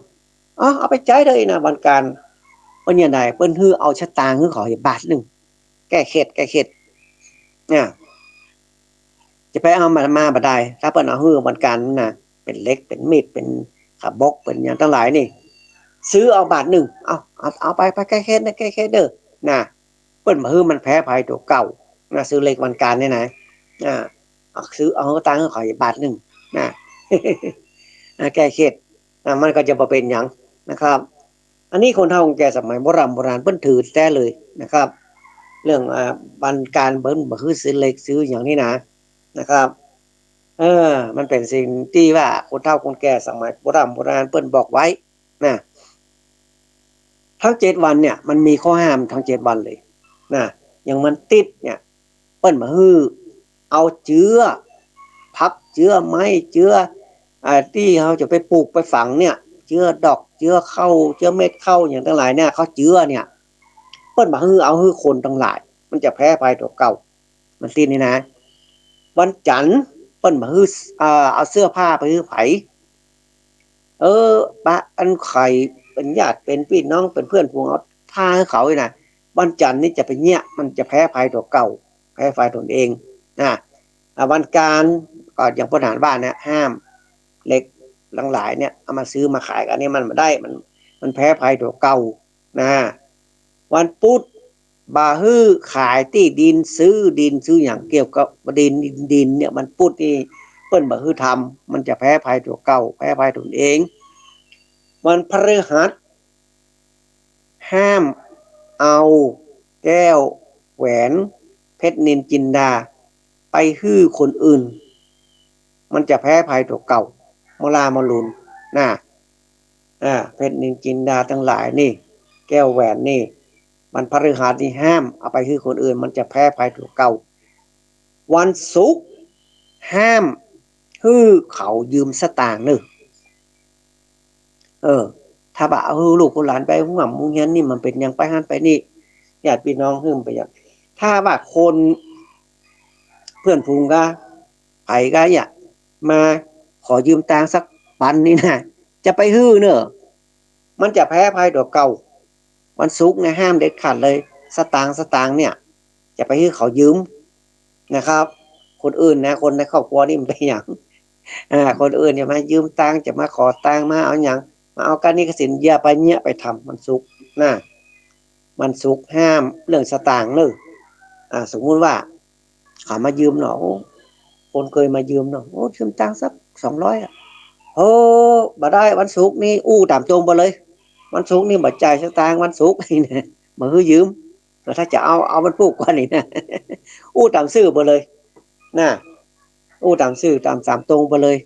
เอา เอาไปใจ๊เต๊อะนะ วันกาน เปิ้นเยียะใด เปิ้นหื้อเอาสตางค์หื้อเขาบาทนึ่ง แก้เข็ด แก้เข็ด นะ จะไปเอามา มาบ่ได้ ถ้าเปิ้นเอาหื้อวันกานนะ เป๋นเหล็ก เป๋นมีด เป๋นขะบก เป๋นหยังตังหลายนี่ ซื้อเอาบาทนึ่ง เอา เอา เอาไป ไปแก้เข็ดนะ แก้เข็ดเต๊อะ นะ เปิ้นบ่หื้อ มันแพ้ภัยตั๋วเก่า นะ ซื้อเหล็กวันกานนี่นะ อ่า เอา ซื้อเอาตังค์หื้อเขาอีกบาทนึ่ง นะ นะ แก้เข็ด นะ มันก็จะบ่เป๋นหยังนะครับ อันนี้คนเฒ่าคนแก่สมัยโบร่ำโบราณเปิ้นถือแต๊เลยนะครับ เรื่อง อ่า วันก๋านเปิ้นบ่หื้อซื้อเหล็กซื้อหยังนี่นะ นะครับ เออ มันเป๋นสิ่งตี้ว่าคนเฒ่าคนแก่สมัยโบร่ำโบราณเปิ้นบอกไว้นะ ตึงเจ็ดวันเนี่ย มันมีข้อห้ามตึงเจ็ดวันเลยนะ อย่างวันติ๊ดเนี่ย เปิ้นบ่หื้อเอาเจื้อ ผักเจื้อไม้เจื้อ อ่า ตี้เฮาจะไปปลูกไปฝังเนี่ย เจื้อดอก เจื้อข้าว เจื้อเม็ดข้าว หยังตังหลายเนี่ย ข้าวเจื้อเนี่ย เปิ้นบ่หื้อเอาหื้อคนตังหลาย มันจะแพ้ภัยตั๋วเก่า วันติ๊ดนี่นะ วันจั๋นทร์เปิ้นบ่หื้อ อ่า เอาเสื้อผ้าไปหื้อใผ เออ ปะอันใผเป๋นญาติเป๋นปี้น้องเป๋นเปื้อนฝูง เอาผ้าหื้อเขานี่นะ วันจั๋นทร์นี่จะไปเยียะ มันจะแพ้ภัยตั๋วเก่า แพ้ภัยตนเองนะ อ่า วันก๋านก็อย่างเปิ้นหันว่าเนี่ย ห้าม เหล็กตังหลายเนี่ย เอามาซื้อมาขายกั๋นนี่มันบ่ได้ มัน มันแพ้ภัยตั๋วเก่านะ วันปุธ บ่หื้อขายตี้ดิน ซื้อดินซื้อหยังเกี่ยวกับดิน ดิน ดินเนี่ย วันปุธนี่เปิ้นบ่หื้อทำ มันจะแพ้ภัยตั๋วเก่า แพ้ภัยตนเอง วันพฤหัส ห้ามเอาแก้วแหวนเพชรนิลจินดาไปหื้อคนอื่น มันจะแพ้ภัยตั๋วเก่า มลามลูนนะ อ่า เพชรนิลจินดาตังหลายนี่ แก้วแหวนนี่ วันพฤหัสนี่ห้ามเอาไปหื้อคนอื่น มันจะแพ้ภัยตั๋วเก่า วันศุกร์ ห้ามหื้อเขายืมสตางค์เน่อ เออ ถ้าบ่หื้อลูกหื้อหลานไปโฮงฮ่ำโฮงเฮียนนี่ มันเป๋นหยังไปหั้นไปนี่ ญาติปี้น้องหื้อไปหยัง ถ้าว่าคนเปื้อนฝูงกา ใผกาเนี่ย มาขอยืมตังค์สักปันนี่นะ จะไปหื้อเน่อ มันจะแพ้ภัยตั๋วเก่า วันศุกร์เนี่ยห้ามเด็ดขาดเลย สตางค์ สตางค์เนี่ย จะไปหื้อเขายืมนะครับ คนอื่นนะ คนในครอบครัวนี่มันเป๋นหยัง อ่า คนอื่นจะมายืมตังค์ จะมาขอตังค์ มาเอาหยัง มาเอาก้านหนี้ก้านสิน อย่าไปเยียะไปทำ วันศุกร์นะ วันศุกร์ห้ามเรื่องสตางค์เน่อ อ่า สมมุติว่า เขามายืมเนาะ โอ้ คนเกยมายืมเนาะ โอ้ ยืมตังค์สักสองร้อยอะ โอ้ บ่ได้ วันศุกร์นี่อู้ต๋ามตรงไปเลย วันศุกร์นี่บ่จ่ายสตางค์ วันศุกร์ บ่หื้อยืม แล้วถ้าจะเอา เอาวันพูกกว่านี่นะ อู้ต๋ามซื่อไปเลยนะ อู้ต๋ามซื่อ ต๋าม ต๋ามตรงไปเลย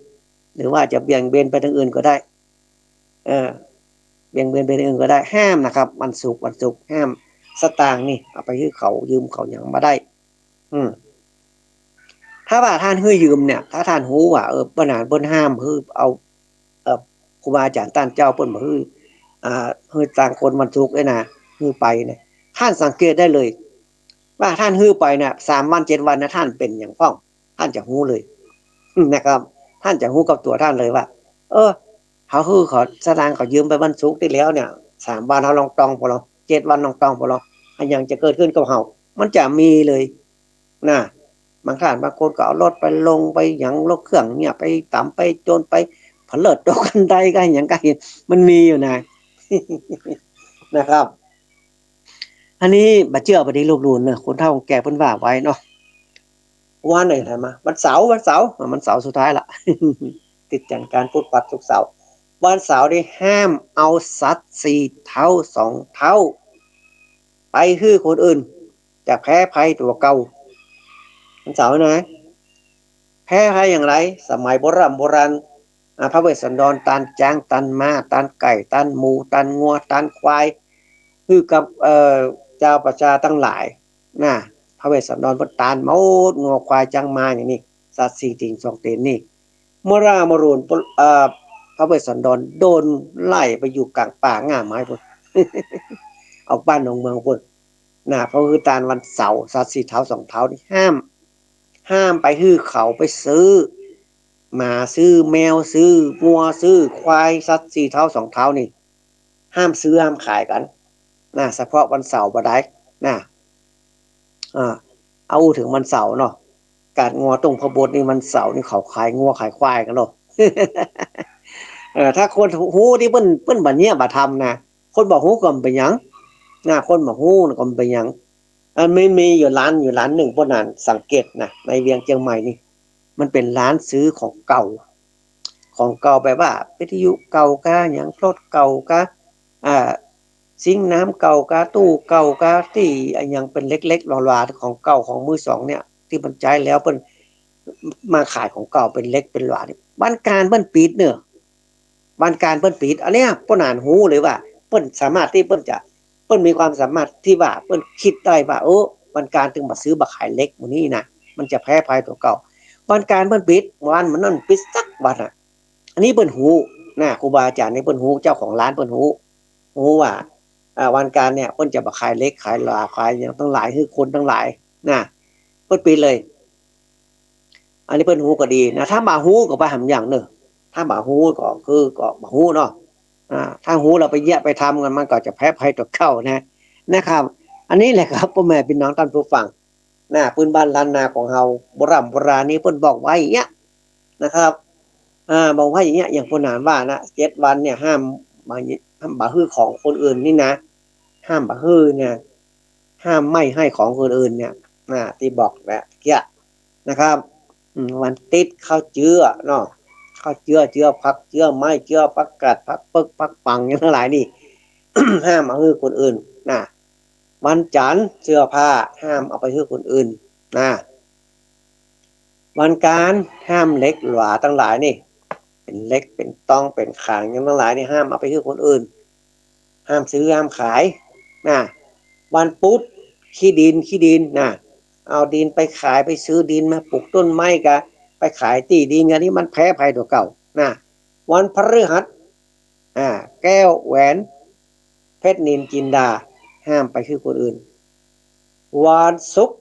หรือว่าจะเบี่ยงเบนไปตางอื่นก็ได้ เออ เบี่ยงเบนไปตางอื่นก็ได้ ห้ามนะครับ วันศุกร์ วันศุกร์ห้าม สตางค์นี่เอาไปหื้อเขายืมเขาหยังบ่ได้ อืม ถ้าว่าท่านหื้อยืมเนี่ย ถ้าท่านฮู้ว่า เออ เปิ้นหา เปิ้นห้ามหื้อเอา เอ่อ ครูบาอาจ๋ารย์ต้านเจ้าเปิ้นบ่หื้อ อ่า หื้อตางคนวันศุกร์เอ้ยนะ หื้อไปเนี่ย ท่านสังเกตได้เลย ว่าท่านหื้อไปเนี่ย สามวันเจ็ดวันนะ ท่านเป๋นหยังพ่อง ท่านจะฮู้เลย นะครับ ท่านจะฮู้กับตั๋วท่านเลยว่า เออ เฮาหื้อเขาสตางค์เขายืมไปวันศุกร์ตี้แล้วเนี่ย สามวันเฮาลองตองบ่ลอ เจ็ดวันลองตองบ่ลอ อะหยังจะเกิดขึ้นกับเฮา มันจะมีเลย นะ บางท่านบางคนก็เอารถไปลงไปหยัง รถเครื่องเนี่ย ไปต๋ามไปโจรไปผะเลิดตกคันไดก็หยังก็เห็น มันมีอยู่นะ นะครับ อันนี้บ่เจื้อบ่ดีลบหลู่เน่อ คนเฒ่าคนแก่เปิ้นว่าไว้เนาะ วันไหนถัดมา วันเสาร์ วันเสาร์ อ่ะ วันเสาร์สุดท้ายละ ติดจันทร์อังคารพุธพฤหัสศุกร์เสาร์ วันเสาร์นี่ห้ามเอาสัตว์สี่เท้าสองเท้า ไปหื้อคนอื่น จะแพ้ภัยตั๋วเก่า วันเสาร์นะ แพ้ภัยอย่างไร สมัยโบร่ำโบราณ อ่า พระเวสสันดรต้านจ๊าง ต้านม้า ต้านไก่ ต้านหมู ต้านงัว ต้านควาย หื้อกับ เอ่อ จาวประจาตังหลายนะ พระเวสสันดรเปิ้นต้านหมด งัวควายจ๊างม้าอย่างนี้ สัตว์สี่ติ่งสองเตีนนี่ มลามลูน เอ่อ พระเวสสันดรโดนไล่ไปอยู่ก๋างป่าง่าไม้ปู้น ออกบ้านนอกเมืองปู้นนะ เพราะหื้อต้านวันเสาร์ สัตว์สี่เท้าสองเท้านี่ห้าม ห้ามไปหื้อเขาไปซื้อ หมาซื้อแมวซื้องัวซื้อควาย สัตว์สี่เท้าสองเท้านี่ ห้ามซื้อห้ามขายกั๋นนะ เฉพาะวันเสาร์บ่ได้นะ อ่า เอาอู้เถิงวันเสาร์เนาะ ก๋านงัวต้งพระบทนี่วันเสาร์นี่เขาขายงัวขายควายกั๋นเนาะ เออ ถ้าคนฮู้ตี้เปิ้น เปิ้นบ่เยียะบ่ทำนะ คนบ่ฮู้ก็บ่เป๋นหยังนะ คนบ่ฮู้ก็บ่เป๋นหยัง อันมี มีอยู่ร้าน อยู่ร้านนึ่ง เปิ้นหันสังเกตนะ ในเวียงเจียงใหม่นี่ มันเป๋นร้านซื้อของเก่า ของเก่าแบบว่าวิทยุเก่ากา หยังรถเก่ากา อ่า ซิงก์น้ำเก่ากา ตู้เก่ากา ตี้อะหยังเป๋นเหล็กๆ หลาๆ ของเก่าของมือสองเนี่ย ตี้มันใจ๊แล้วเปิ้นมาขายของเก่าเป๋นเหล็กเป๋นหลานี่ บ้านก๋านเปิ้นปิดเน่อ บ้านก๋านเปิ้นปิด อันเนี้ยป้อหนานฮู้เลยว่า เปิ้นสามารถตี้เปิ้นจะ เปิ้นมีความสามารถตี้ว่าเปิ้นกึ๊ดได้ว่า เออ บ้านก๋านตึงบ่ซื้อบ่ขายเหล็กหมู่นี้นะ มันจะแพ้ภัยตั๋วเก่า บ้านก๋านเปิ้นปิด วันมันนั้นปิดสักวันอะ อันนี้เปิ้นฮู้นะ ครูบาอาจ๋ารย์นี่เปิ้นฮู้ เจ้าของร้านเปิ้นฮู้ ฮู้ว่า อ่า บ้านก๋านเนี่ยเปิ้นจะบ่ขายเหล็กขายหลาขายหยังตังหลายหื้อคนตังหลายนะ เปิ้นปิดเลย อันนี้เปิ้นฮู้ก็ดีนะ ถ้าบ่ฮู้ก็ไปหำอย่างเน่อ ถ้าบ่ฮู้ก็คือก็บ่ฮู้เนาะ อ่า ถ้าฮู้แล้วไปเยียะไปทำกั๋น มันก็จะแพ้ภัยตั๋วเก่านะ นะครับ อันนี้แหละครับ ป้อแม่ปี้น้องต้านผู้ฟังนะ ปื้นบ้านล้านนาของเฮา โบร่ำโบราณนี่เปิ้นบอกไว้อย่างเงี้ยนะครับ อ่า บอกไว้อย่างเงี้ย อย่างป้อหนานว่านะ เจ็ดวันเนี่ยห้ามบ่ ห้ามบ่หื้อของคนอื่นนี่นะ ห้ามบ่หื้อเนี่ย ห้ามไม่ให้ของคนอื่นเนี่ย อ่า ตี้บอกแหละเกี้ยนะครับ อืม วันติ๊ดข้าวเจื้อเนาะ ข้าวเจื้อ เจื้อผัก เจื้อไม้ เจื้อผักกาด ผักเปิ๊ก ผักปัง อย่างตังหลายนี่ ห้ามเอาหื้อคนอื่นนะ วันจั๋นทร์เสื้อผ้าห้ามเอาไปหื้อคนอื่นนะ วันก๋านห้ามเหล็กหลาตังหลายนี่ เป๋นเหล็ก เป๋นตอง เป๋นขาง อย่างตังหลายนี่ห้ามเอาไปหื้อคนอื่น ห้ามซื้อห้ามขายนะ วันปุ๊ดขี้ดิน ขี้ดินนะ เอาดินไปขาย ไปซื้อดินมาปลูกต้นไม้กา ไปขายตี้ดินกา อันนี้มันแพ้ภัยตั๋วเก่านะ วันพฤหัส อ่า แก้วแหวนเพชรนิลจินดา ห้ามไปหื้อคนอื่น วันศุกร์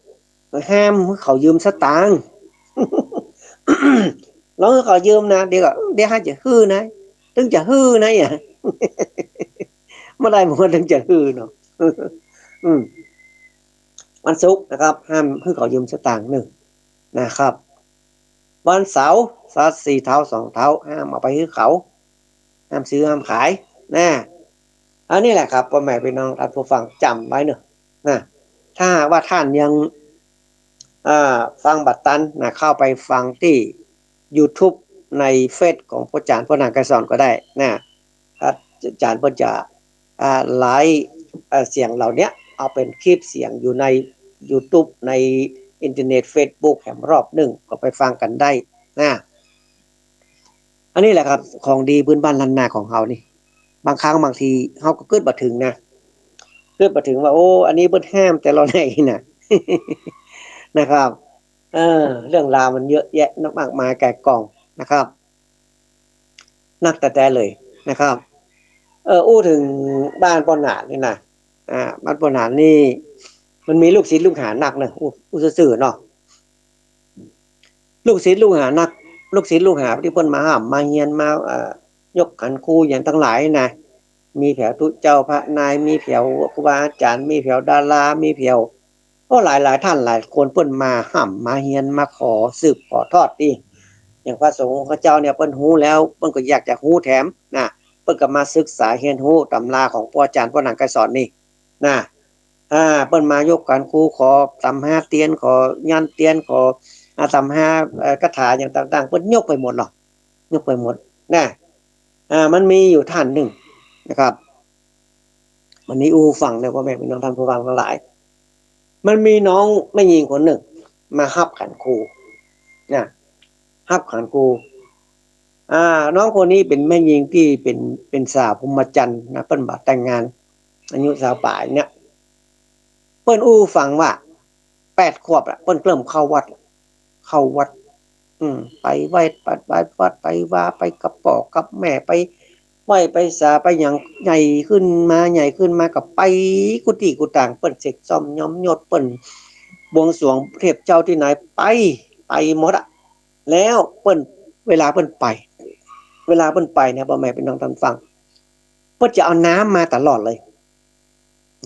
ห้ามหื้อเขายืมสตางค์ ลองหื้อเขายืมนะ เดี๋ยวก็ เดี๋ยวเฮาจะหื้อนะ ตึงจะหื้อนะ อ่ะ บ่ได้ มันตึงจะหื้อเนาะ อืม วันศุกร์นะครับ ห้ามหื้อเขายืมสตางค์เน่อนะครับ วันเสาร์ สาดสี่เท้าสองเท้า ห้ามเอาไปหื้อเขา ห้ามซื้อห้ามขายนะ อันนี้แหละครับ ป้อแม่ปี้น้องต้านผู้ฟังจ๋ำไว้เน่อนะ ถ้าหากว่าต้านยัง อ่า ฟังบ่ตันนะ เข้าไปฟังตี้ยูทูบ ในเฟซของป้อจ๋ารย์ ป้อหนานไกรสอนก็ได้นะ อาจ๋ารย์เปิ้นจะ อ่า ไลฟ์ เอ่อ เสียงเหล่าเนี้ย เอาเป๋นคลิปเสียงอยู่ในยูทูบ ในอินเทอร์เน็ต เฟซบุ๊ก แหมรอบนึ่ง ก็ไปฟังกั๋นได้นะ อันนี้แหละครับ ของดีปื้นบ้านล้านนาของเฮานี่ บางครั้งบางทีเฮาก็กึ๊ดบ่เถิงนะ กึ๊ดบ่เถิงว่า โอ้ อันนี้เปิ้นห้ามแต่ลอไหนนะ นะครับ เออ เรื่องราวมันเยอะแยะมากมายก่ายก่องนะครับ นักแต๊ๆ เลยนะครับ เออ อู้เถิงบ้านป้อหนานนี่นะ อ่า บ้านป้อหนานนี่ มันมีลูกศิษย์ลูกหานักเน่อ อู้ อู้ซื่อๆ เนาะ ลูกศิษย์ลูกหานัก ลูกศิษย์ลูกหาตี้เปิ้นมาฮ่ำมาเฮียนมา เอ่อ ยกขันครูอย่างตังหลายนะ มีแผวตุ๊เจ้าพระนาย มีแผวครูบาอาจ๋ารย์ มีแผวดารา มีแผว ก็หลายๆ ต้านหลายคนเปิ้นมาฮ่ำมาเฮียนมาขอสืบขอทอดตี้ อย่างพระสงฆ์องค์เจ้าเนี่ยเปิ้นฮู้แล้ว เปิ้นก็อยากจะฮู้แถมนะ เปิ้นก็มาศึกษาเฮียนฮู้ต๋ำราของป้อจ๋ารย์ป้อหนานไกรสอนนี่นะ อ่า เปิ้นมายกขันครูขอต๋ำฮาเตียน ขอยันเตียน ขอ อ่า ต๋ำฮา เอ่อ คาถาอย่างต่างๆ เปิ้นยกไปหมดหรอก ยกไปหมดนะ อ่า มันมีอยู่ต้านนึ่งนะครับ วันนี้อู้ฟังนะ ป้อแม่ปี้น้องต้านผู้ฟังตังหลาย มันมีน้องแม่ญิงคนนึ่งมาฮับขันครูนะ ฮับขันครู อ่า น้องคนนี้เป๋นแม่ญิงตี้เป๋น เป๋นสาวพรหมจรรย์นะ เปิ้นบ่แต่งงาน อายุซาวป๋ายเนี่ย เปิ้นอู้ฟังว่า แปดขวบละ เปิ้นเริ่มเข้าวัดละ เข้าวัด อืม ไปไหว้วัด ไปวา ไปกับป้อกับแม่ ไปไหว้ไปสา ไปหยัง ใหญ่ขึ้นมา ใหญ่ขึ้นมาก็ไปกู้ตี้กู้ตาง เปิ้นเสกส้อมย้อมยศ เปิ้นบวงสรวงเทพเจ้าตี้ไหน ไป ไปหมดอะ แล้วเปิ้น เวลาเปิ้นไป เวลาเปิ้นไปเนี่ย ป้อแม่ปี้น้องต้านฟัง เปิ้นจะเอาน้ำมาตลอดเลย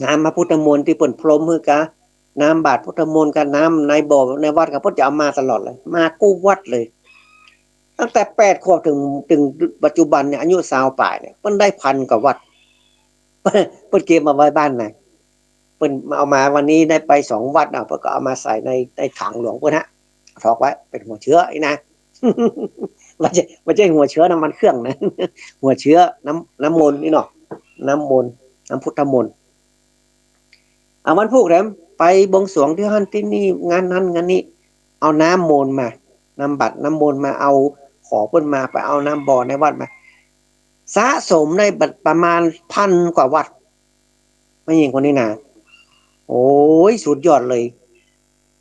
น้ำพระพุทธมนต์ตี้เปิ้นพรมหื้อกา น้ำบาตรพุทธมนต์กา น้ำในบ่อในวัดกา เปิ้นจะเอามาตลอดเลย มากู้วัดเลย ตั้งแต่แปดขวบเถิง เถิงปัจจุบันเนี่ย อายุซาวป๋ายเนี่ย เปิ้นได้พันกว่าวัด เปิ้นเก็บมาไว้บ้านนะ เปิ้นเอามาวันนี้ได้ไปสองวัดนะ เปิ้นก็เอามาใส่ใน ในถังหลวงเปิ้นฮะ ถอกไว้เป๋นหัวเชื้อนี่นะ บ่ใจ้ บ่ใจ้หัวเชื้อน้ำมันเครื่องนะ หัวเชื้อน้ำ น้ำมนต์นี่เนาะ น้ำมนต์ น้ำพุทธมนต์ อ่า วันพูกแหม ไปบวงสรวงตี้หั้นตี้นี่ งานนั้นงานนี้ เอาน้ำมนต์มา น้ำบัตรน้ำมนต์มา เอาขอเปิ้นมา ไปเอาน้ำบ่อในวัดมา สะสมได้บัดประมาณพันกว่าวัตต์ แม่ญิงคนนี้นะ โอ้ย สุดยอดเลย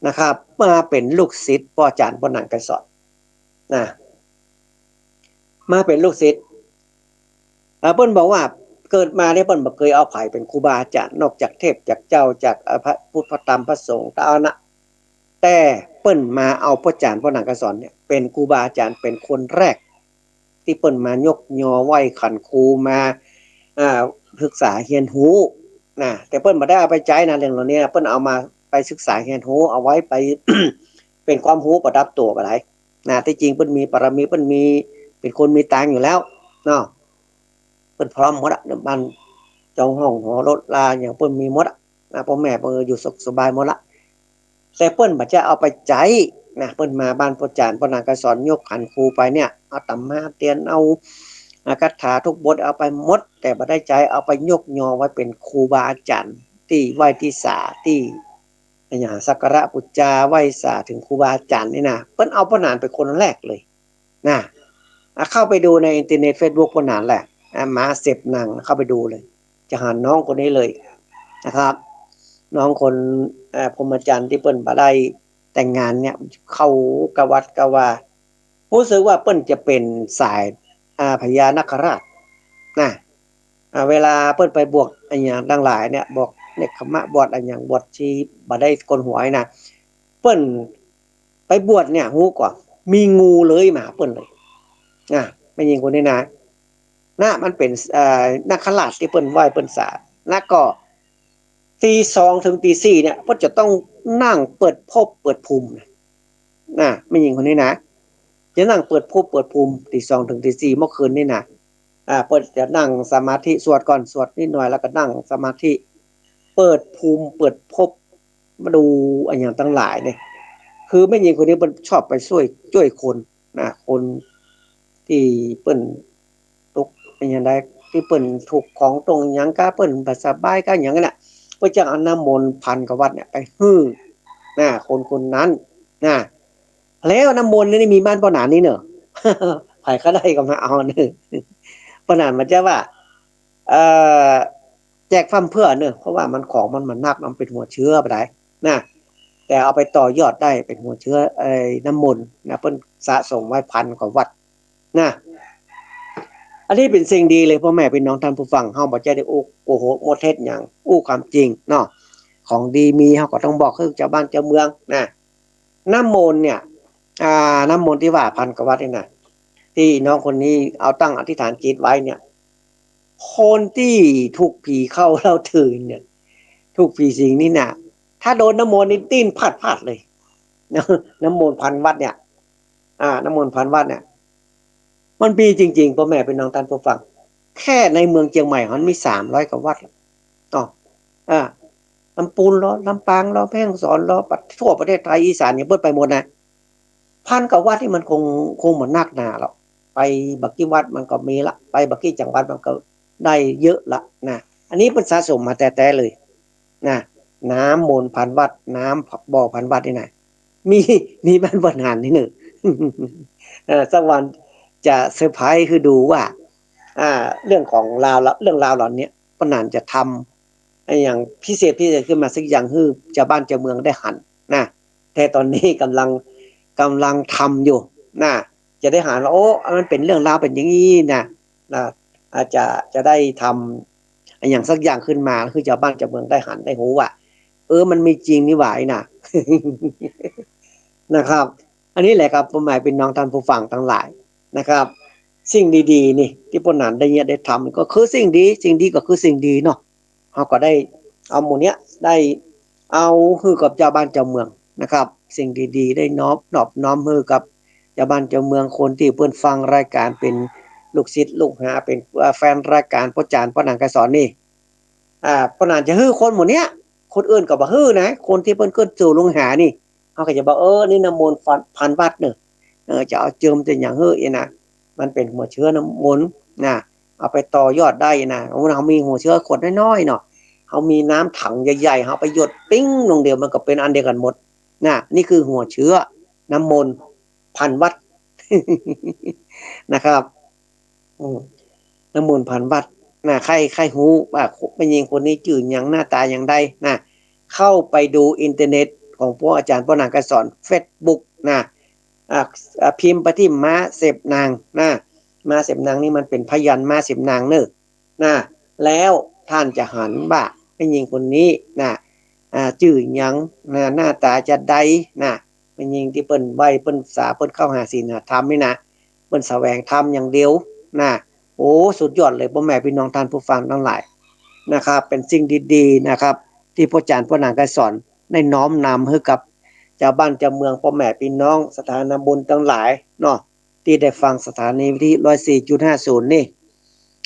นะครับ มาเป๋นลูกศิษย์ป้อจ๋ารย์ ป้อหนัง ไกรสอน นะ มาเป๋นลูกศิษย์ อ่า เปิ้นบอกว่าเกิดมาเนี่ยเปิ้นบ่เกยเอาใผเป๋นครูบาอาจ๋ารย์ นอกจากเทพจากเจ้า จาก อ่า พระพุทธ พระธรรม พระสงฆ์เต้านั้นนะ แต่เปิ้นมาเอาป้อจ๋ารย์ ป้อหนัง ไกรสอนเนี่ย เป๋นครูบาอาจ๋ารย์ เป๋นคนแรก ตี้เปิ้นมายกยอไหว้ขันครู มา อ่า ศึกษาเฮียนฮู้นะ แต่เปิ้นบ่ได้เอาไปใจ๊นะ เรื่องเหล่านี้นะ เปิ้นเอามาไปศึกษาเฮียนฮู้ เอาไว้ไป เป๋นความฮู้ประดับตั๋วก็ได้นะ ตี้จริงเปิ้นมีบารมี เปิ้นมี เป๋นคนมีตางค์อยู่แล้วเนาะ เปิ้นพร้อมหมดอะ บ้านจองห้องหอรถลาหยังเปิ้นมีหมดอะนะ ป้อแม่เปิ้นอยู่สุขสบายหมดละ แต่เปิ้นบ่ใจ้เอาไปใจ๊นะ เปิ้นมาบ้านป้อจ๋ารย์ ป้อหนัง ไกรสอน ยกขันครูไปเนี่ย เอาตำราเตียน เอา อ่า คาถาทุกบทเอาไปหมด แต่บ่ได้ใจ๊ เอาไปยกยอไว้เป๋นครูบาอาจ๋ารย์ ตี้ไหว้ตี้สา ตี้ อะหยัง สักการะปู๋จาไหว้สาเถิงครูบาอาจ๋ารย์นี่นะ เปิ้นเอาป้อหนานเป๋นคนแรกเลยนะ อ่ะ เข้าไปดูในอินเทอร์เน็ต เฟซบุ๊ก ป้อหนานแหละ อ่ะ มาเสพหนัง เข้าไปดูเลย จะหันน้องคนนี้เลยนะครับ น้องคน เอ่อ พรหมจรรย์ตี้เปิ้นบ่ได้แต่งงานเนี่ย เข้ากับวัดกับวา ฮู้สึกว่าเปิ้นจะเป๋นสาย อ่า พญานาคราชนะ อ่า เวลาเปิ้นไปบวชอะหยังตังหลายเนี่ย บวชเนกขัมมะ บวชอะหยัง บวชตี้บ่ได้โกนหัวนะ เปิ้นไปบวชเนี่ย ฮู้ก่อ มีงูเลื้อยมาหาเปิ้นเลยนะ แม่ญิงคนนี้นะ นะ มันเป๋น เอ่อ นาคราชตี้เปิ้นไหว้เปิ้นสา แล้วก็ ตีสองเถิงตีสี่เนี่ย เปิ้นจะต้องนั่งเปิดภพเปิดภูมินะ นะ แม่ญิงคนนี้นะ จะนั่งเปิดภพเปิดภูมิ ตีสองเถิงตีสี่เมื่อคืนนี่นะ อ่า เปิ้นจะนั่งสมาธิ สวดก่อน สวดนิดหน่อย แล้วก็นั่งสมาธิ เปิดภูมิ เปิดภพ มาดูอะหยังตังหลายเนี่ย คือแม่ญิงคนนี้เปิ้นชอบไปซ่วย จ้วยคนนะ คนตี้เปิ้น ตุ๊กข์อะหยังใด ตี้เปิ้นถูกข์ของตรงหยังกา เปิ้นบ่สบายกาหยังนั่นน่ะ เปิ้นจะเอาน้ำมนต์พันกว่าวัตต์เนี่ยไปหื้อนะ คนคนนั้นนะ แล้วน้ำมนต์นี่มีบ้านป้อหนานนี่เนาะ ใผใค่ได้ก็มาเอาเนาะ ป้อหนานมันจะว่า เอ่อ แจกพร่ำเพรื่อเนาะ เพราะว่ามันของมัน มันหนัก มันเป๋นหัวเชื้อไปได้นะ แต่เอาไปต่อยอดได้เป๋นหัวเชื้อ ไอ้น้ำมนต์นะ เปิ้นสะสมไว้พันกว่าวัตต์ นะ อันนี้เป๋นสิ่งดีเลย ป้อแม่ปี้น้องต้านผู้ฟัง เฮาบ่ใจ้ได้อู้โกหกมดเท็จหยัง อู้ความจริงเนาะ ของดีมี เฮาก็ต้องบอกหื้อจาวบ้านจาวเมืองนะ น้ำมนต์เนี่ย อ่า น้ำมนต์ตี้ว่าพันกว่าวัตต์นี่นะ ตี้น้องคนนี้เอาตั้งอธิษฐานจิตไว้เนี่ย คนตี้ถูกผีเข้าเล่าถืนเนี่ย ถูกผีสิงนี่นะ ถ้าโดนน้ำมนต์นี่ดิ้นพลาดๆ เลย น้ำมนต์พันวัตต์เนี่ย อ่า น้ำมนต์พันวัตต์เนี่ย มันมีจริงๆ ป้อแม่ปี้น้องต้านผู้ฟัง แค่ในเมืองเจียงใหม่มันมีสามร้อยกว่าวัตต์เนาะ อ่า ลำปูนลอ ลำปางลอ แม่ฮ่องสอนลอ ทั่วประเทศไทย อีสานเนี่ย เปิ้นไปหมดนะ พันกว่าวัตต์นี่มันคง คงบ่หนักหนาหรอก ไปบ่กี่วัดมันก็มีละ ไปบ่กี่จังหวัดมันก็ได้เยอะละนะ อันนี้เปิ้นสะสมมาแต๊ๆ เลยนะ น้ำมนต์พันวัตต์ น้ำบ่อพันวัตต์นี่นะ มี มีบ้านป้อหนานนี่เนาะ เอ่อ สักวันจะเซอร์ไพรส์หื้อดูว่า อ่า เรื่องของราวละ เรื่องราวเหล่านี้ ป้อหนานจะทำอะหยังพิเศษพิเศษขึ้นมาสักอย่างหื้อจาวบ้านจาวเมืองได้หันนะ แต่ต๋อนนี้ก่ำลัง ก่ำลังทำอยู่นะ จะได้หันว่า โอ้ มันเป๋นเรื่องราวเป๋นอย่างนี้นะ นะ อาจจะ จะได้ทำอะหยังสักอย่างขึ้นมา หื้อจาวบ้านจาวเมืองได้หันได้ฮู้ว่า เออ มันมีจริงนี่หว่าไอ้น่ะ นะครับ อันนี้แหละครับ ป้อแม่ปี้น้องต้านผู้ฟังตังหลายนะครับ สิ่งดีๆ นี่ ตี้ป้อหนานได้เยียะได้ทำ ก็คือสิ่งดี สิ่งดีก็คือสิ่งดีเนาะ เฮาก็ได้เอาหมู่เนี้ย ได้เอาหื้อกับจาวบ้านจาวเมืองนะครับ สิ่งดีๆ ได้นอบ นอบน้อมหื้อกับจาวบ้านจาวเมือง คนตี้เปิ้นฟังรายก๋าน เป๋นลูกศิษย์ลูกหา เป๋น เอ่อ แฟนรายก๋านป้อจ๋ารย์ ป้อหนัง ไกรสอน นี่ อ่า ป้อหนานจะหื้อคนหมู่เนี้ย คนอื่นก็บ่หื้อนะ คนตี้เปิ้นเกิดสู่ลูกหานี่ เฮาก็จะบอก เออ นี่น้ำมนต์พัน พันวัตต์เนาะ เออ จะเอาเจิมจะหยังหื้ออี้นะ มันเป๋นหัวเชื้อน้ำมนต์นะ เอาไปต่อยอดได้นะ เฮามีหัวเชื้อขวดน้อยๆ เนาะ เฮามีน้ำถังใหญ่ๆ เฮาไปหยดปิ้งลงเดียว มันก็เป๋นอันเดียวกั๋นหมดนะ นี่คือหัวเชื้อน้ำมนต์พันวัตต์ นะครับ อืม น้ำมนต์พันวัตต์นะ ใค่ ใค่ฮู้ว่าแม่ญิงคนนี้จื้อหยัง หน้าต๋าอย่างใดนะ เข้าไปดูอินเทอร์เน็ตของพวกอาจ๋ารย์ป้อหนานไกรสอน เฟซบุ๊กนะ อ่า อ่า พิมพ์ไปตี้ม้าเสพนางนะ ม้าเสพนางนี่มันเป๋นพยัญชนะม้าเสพนางเน่อนะ แล้วต้านจะหันว่าแม่ญิงคนนี้นะ อ่า จื้อหยังนะ หน้าต๋าจาใดนะ แม่ญิงตี้เปิ้นไหว้เปิ้นสา เปิ้นเข้าหาศีลหาธรรมนี่นะ เปิ้นแสวงธรรมอย่างเดียวนะ โอ้ สุดยอดเลย ป้อแม่ปี้น้องต้านผู้ฟังตังหลายนะครับ เป๋นสิ่งดีๆ นะครับ ตี้ป้ออาจ๋ารย์ป้อหนานไกรสอนได้น้อมนำหื้อกับจาวบ้านจาวเมือง ป้อแม่ปี้น้องศรัทธานาบุญตังหลายเนาะ ตี้ได้ฟังสถานีวิทยุร้อยสี่จุดห้าศูนย์นี่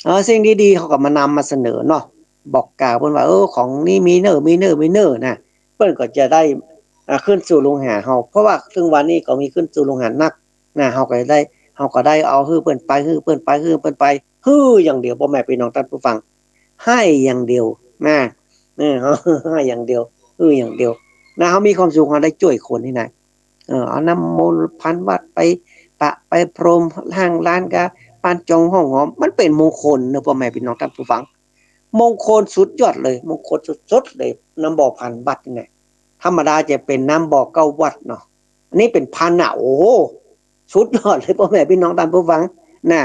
เออ สิ่งดีๆ เฮาก็มานำมาเสนอเนาะ บอกกล่าวเปิ้นว่า เออ ของนี้มีเน่อ มีเน่อ มีเน่อนะ เปิ้นก็จะได้ อ่า ขึ้นสู่ลูหาเฮา เพราะว่าเถิงวันนี้ก็มีขึ้นสู่ลูหานักนะ เฮาก็ได้ เฮาก็ได้เอาหื้อเปิ้นไป หื้อเปิ้นไป หื้อเปิ้นไป หื้ออย่างเดียว ป้อแม่ปี้น้องต้านผู้ฟัง หื้ออย่างเดียวนะ เออ หื้ออย่างเดียว หื้ออย่างเดียวนะ เฮามีความสุข เฮาได้จ้วยคนนี่นะ เออ เอาน้ำมนต์พันวัตต์ไปปะไปพรม ห้างร้านกา บ้านจองห้องหอม มันเป๋นมงคลเนาะ ป้อแม่ปี้น้องต้านผู้ฟัง มงคลสุดยอดเลย มงคลสุดๆ เลย น้ำบ่อพันวัตต์นี่นะ ธรรมดาจะเป๋นน้ำบ่อเก้าวัตต์เนาะ อันนี้เป๋นพันน่ะ โอ้โห สุดยอดเลย ป้อแม่ปี้น้องต้านผู้ฟังนะ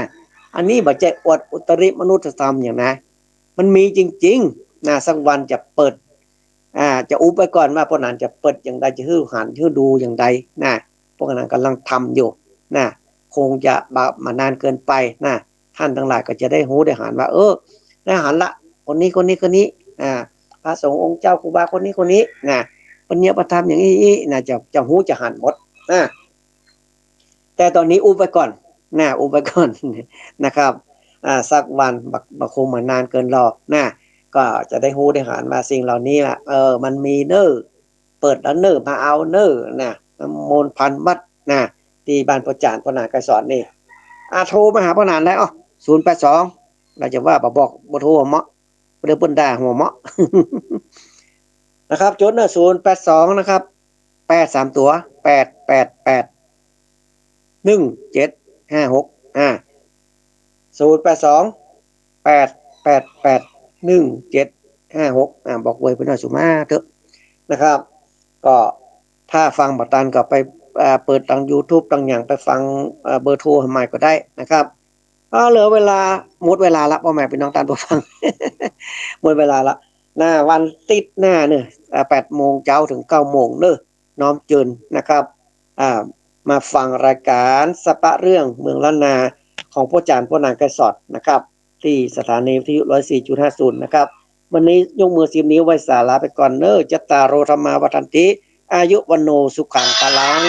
อันนี้บ่ใจ้อวดอุตริมนุษยธรรมหยังนะ มันมีจริงๆ นะ สักวันจะเปิด อ่า จะอุบไว้ก่อนว่าป้อหนานจะเปิดอย่างใด จะหื้อหันหื้อดูอย่างใดนะ ป้อหนานก่ำลังทำอยู่นะ คงจะบ่ บ่นานเกินไปนะ ต้านตังหลายก็จะได้ฮู้ได้หันว่า เออ ได้หันละ คนนี้ คนนี้ คนนี้ อ่า พระสงฆ์องค์เจ้าครูบาคนนี้ คนนี้นะ เปิ้นเยียะพระธรรมอย่างอี้ อี้นะ จะ จะฮู้จะหันหมดนะ แต่ต๋อนนี้อุบไว้ก่อนนะ อุบไว้ก่อนนะครับ อ่า สักวันบ่ บ่คงบ่นานเกินรอนะ ก็จะได้ฮู้ได้หันว่าสิ่งเหล่านี้ล่ะ เออ มันมีเน่อ เปิดแล้วเน่อ มาเอาเน่อนะ น้ำมนต์พันวัตต์นะ ตี้บ้านป้ออาจ๋ารย์ป้อหนานไกรสอนนี่ อ่า โทรมาหาป้อหนานได้ อ้อ ศูนย์แปดสอง เฮาจะว่าบ่บอกเบอร์โทรเหมาะ เดี๋ยวเปิ้นด่าหัวเหมาะ นะครับ จดเน่อ ศูนย์แปดสอง นะครับ แปดสามตั๋ว แปดแปดแปด หนึ่งเจ็ดห้าหก อ่า ศูนย์แปดสอง แปดแปดแปด หนึ่งเจ็ดห้าหก อ่า บอกเบอร์ไปหน่อยสุมาเถอะนะครับ ก็ถ้าฟังบ่ตันก็ไป อ่า เปิดตางยูทูบตางหยังไปฟัง เอ่อ เบอร์โทรใหม่ก็ได้นะครับ เอา เหลือเวลา หมดเวลาละ ป้อแม่ปี้น้องต้านผู้ฟัง หมดเวลาละนะ วันติ๊ดหน้าเน่อ อ่า แปดโมงเจ๊าเถิงเก้าโมงเน่อ น้อมเจิญนะครับ อ่า มาฟังรายก๋านสะปะเรื่องเมืองล้านนาของป้ออาจ๋ารย์ป้อหนานไกรสอนนะครับ ตี้สถานีวิทยุร้อยสี่จุดห้าศูนย์นะครับ วันนี้ยกมือสิบนิ้วไหว้สาลาไปก่อนเน่อ จัตตาโร ธัมมา วัฑฒันติ อายุ วัณโณ สุขัง พลัง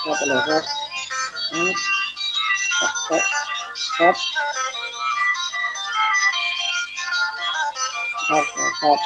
ครับ ไปเลยครับ อืม ครับ ครับ ครับ ครับ ครับ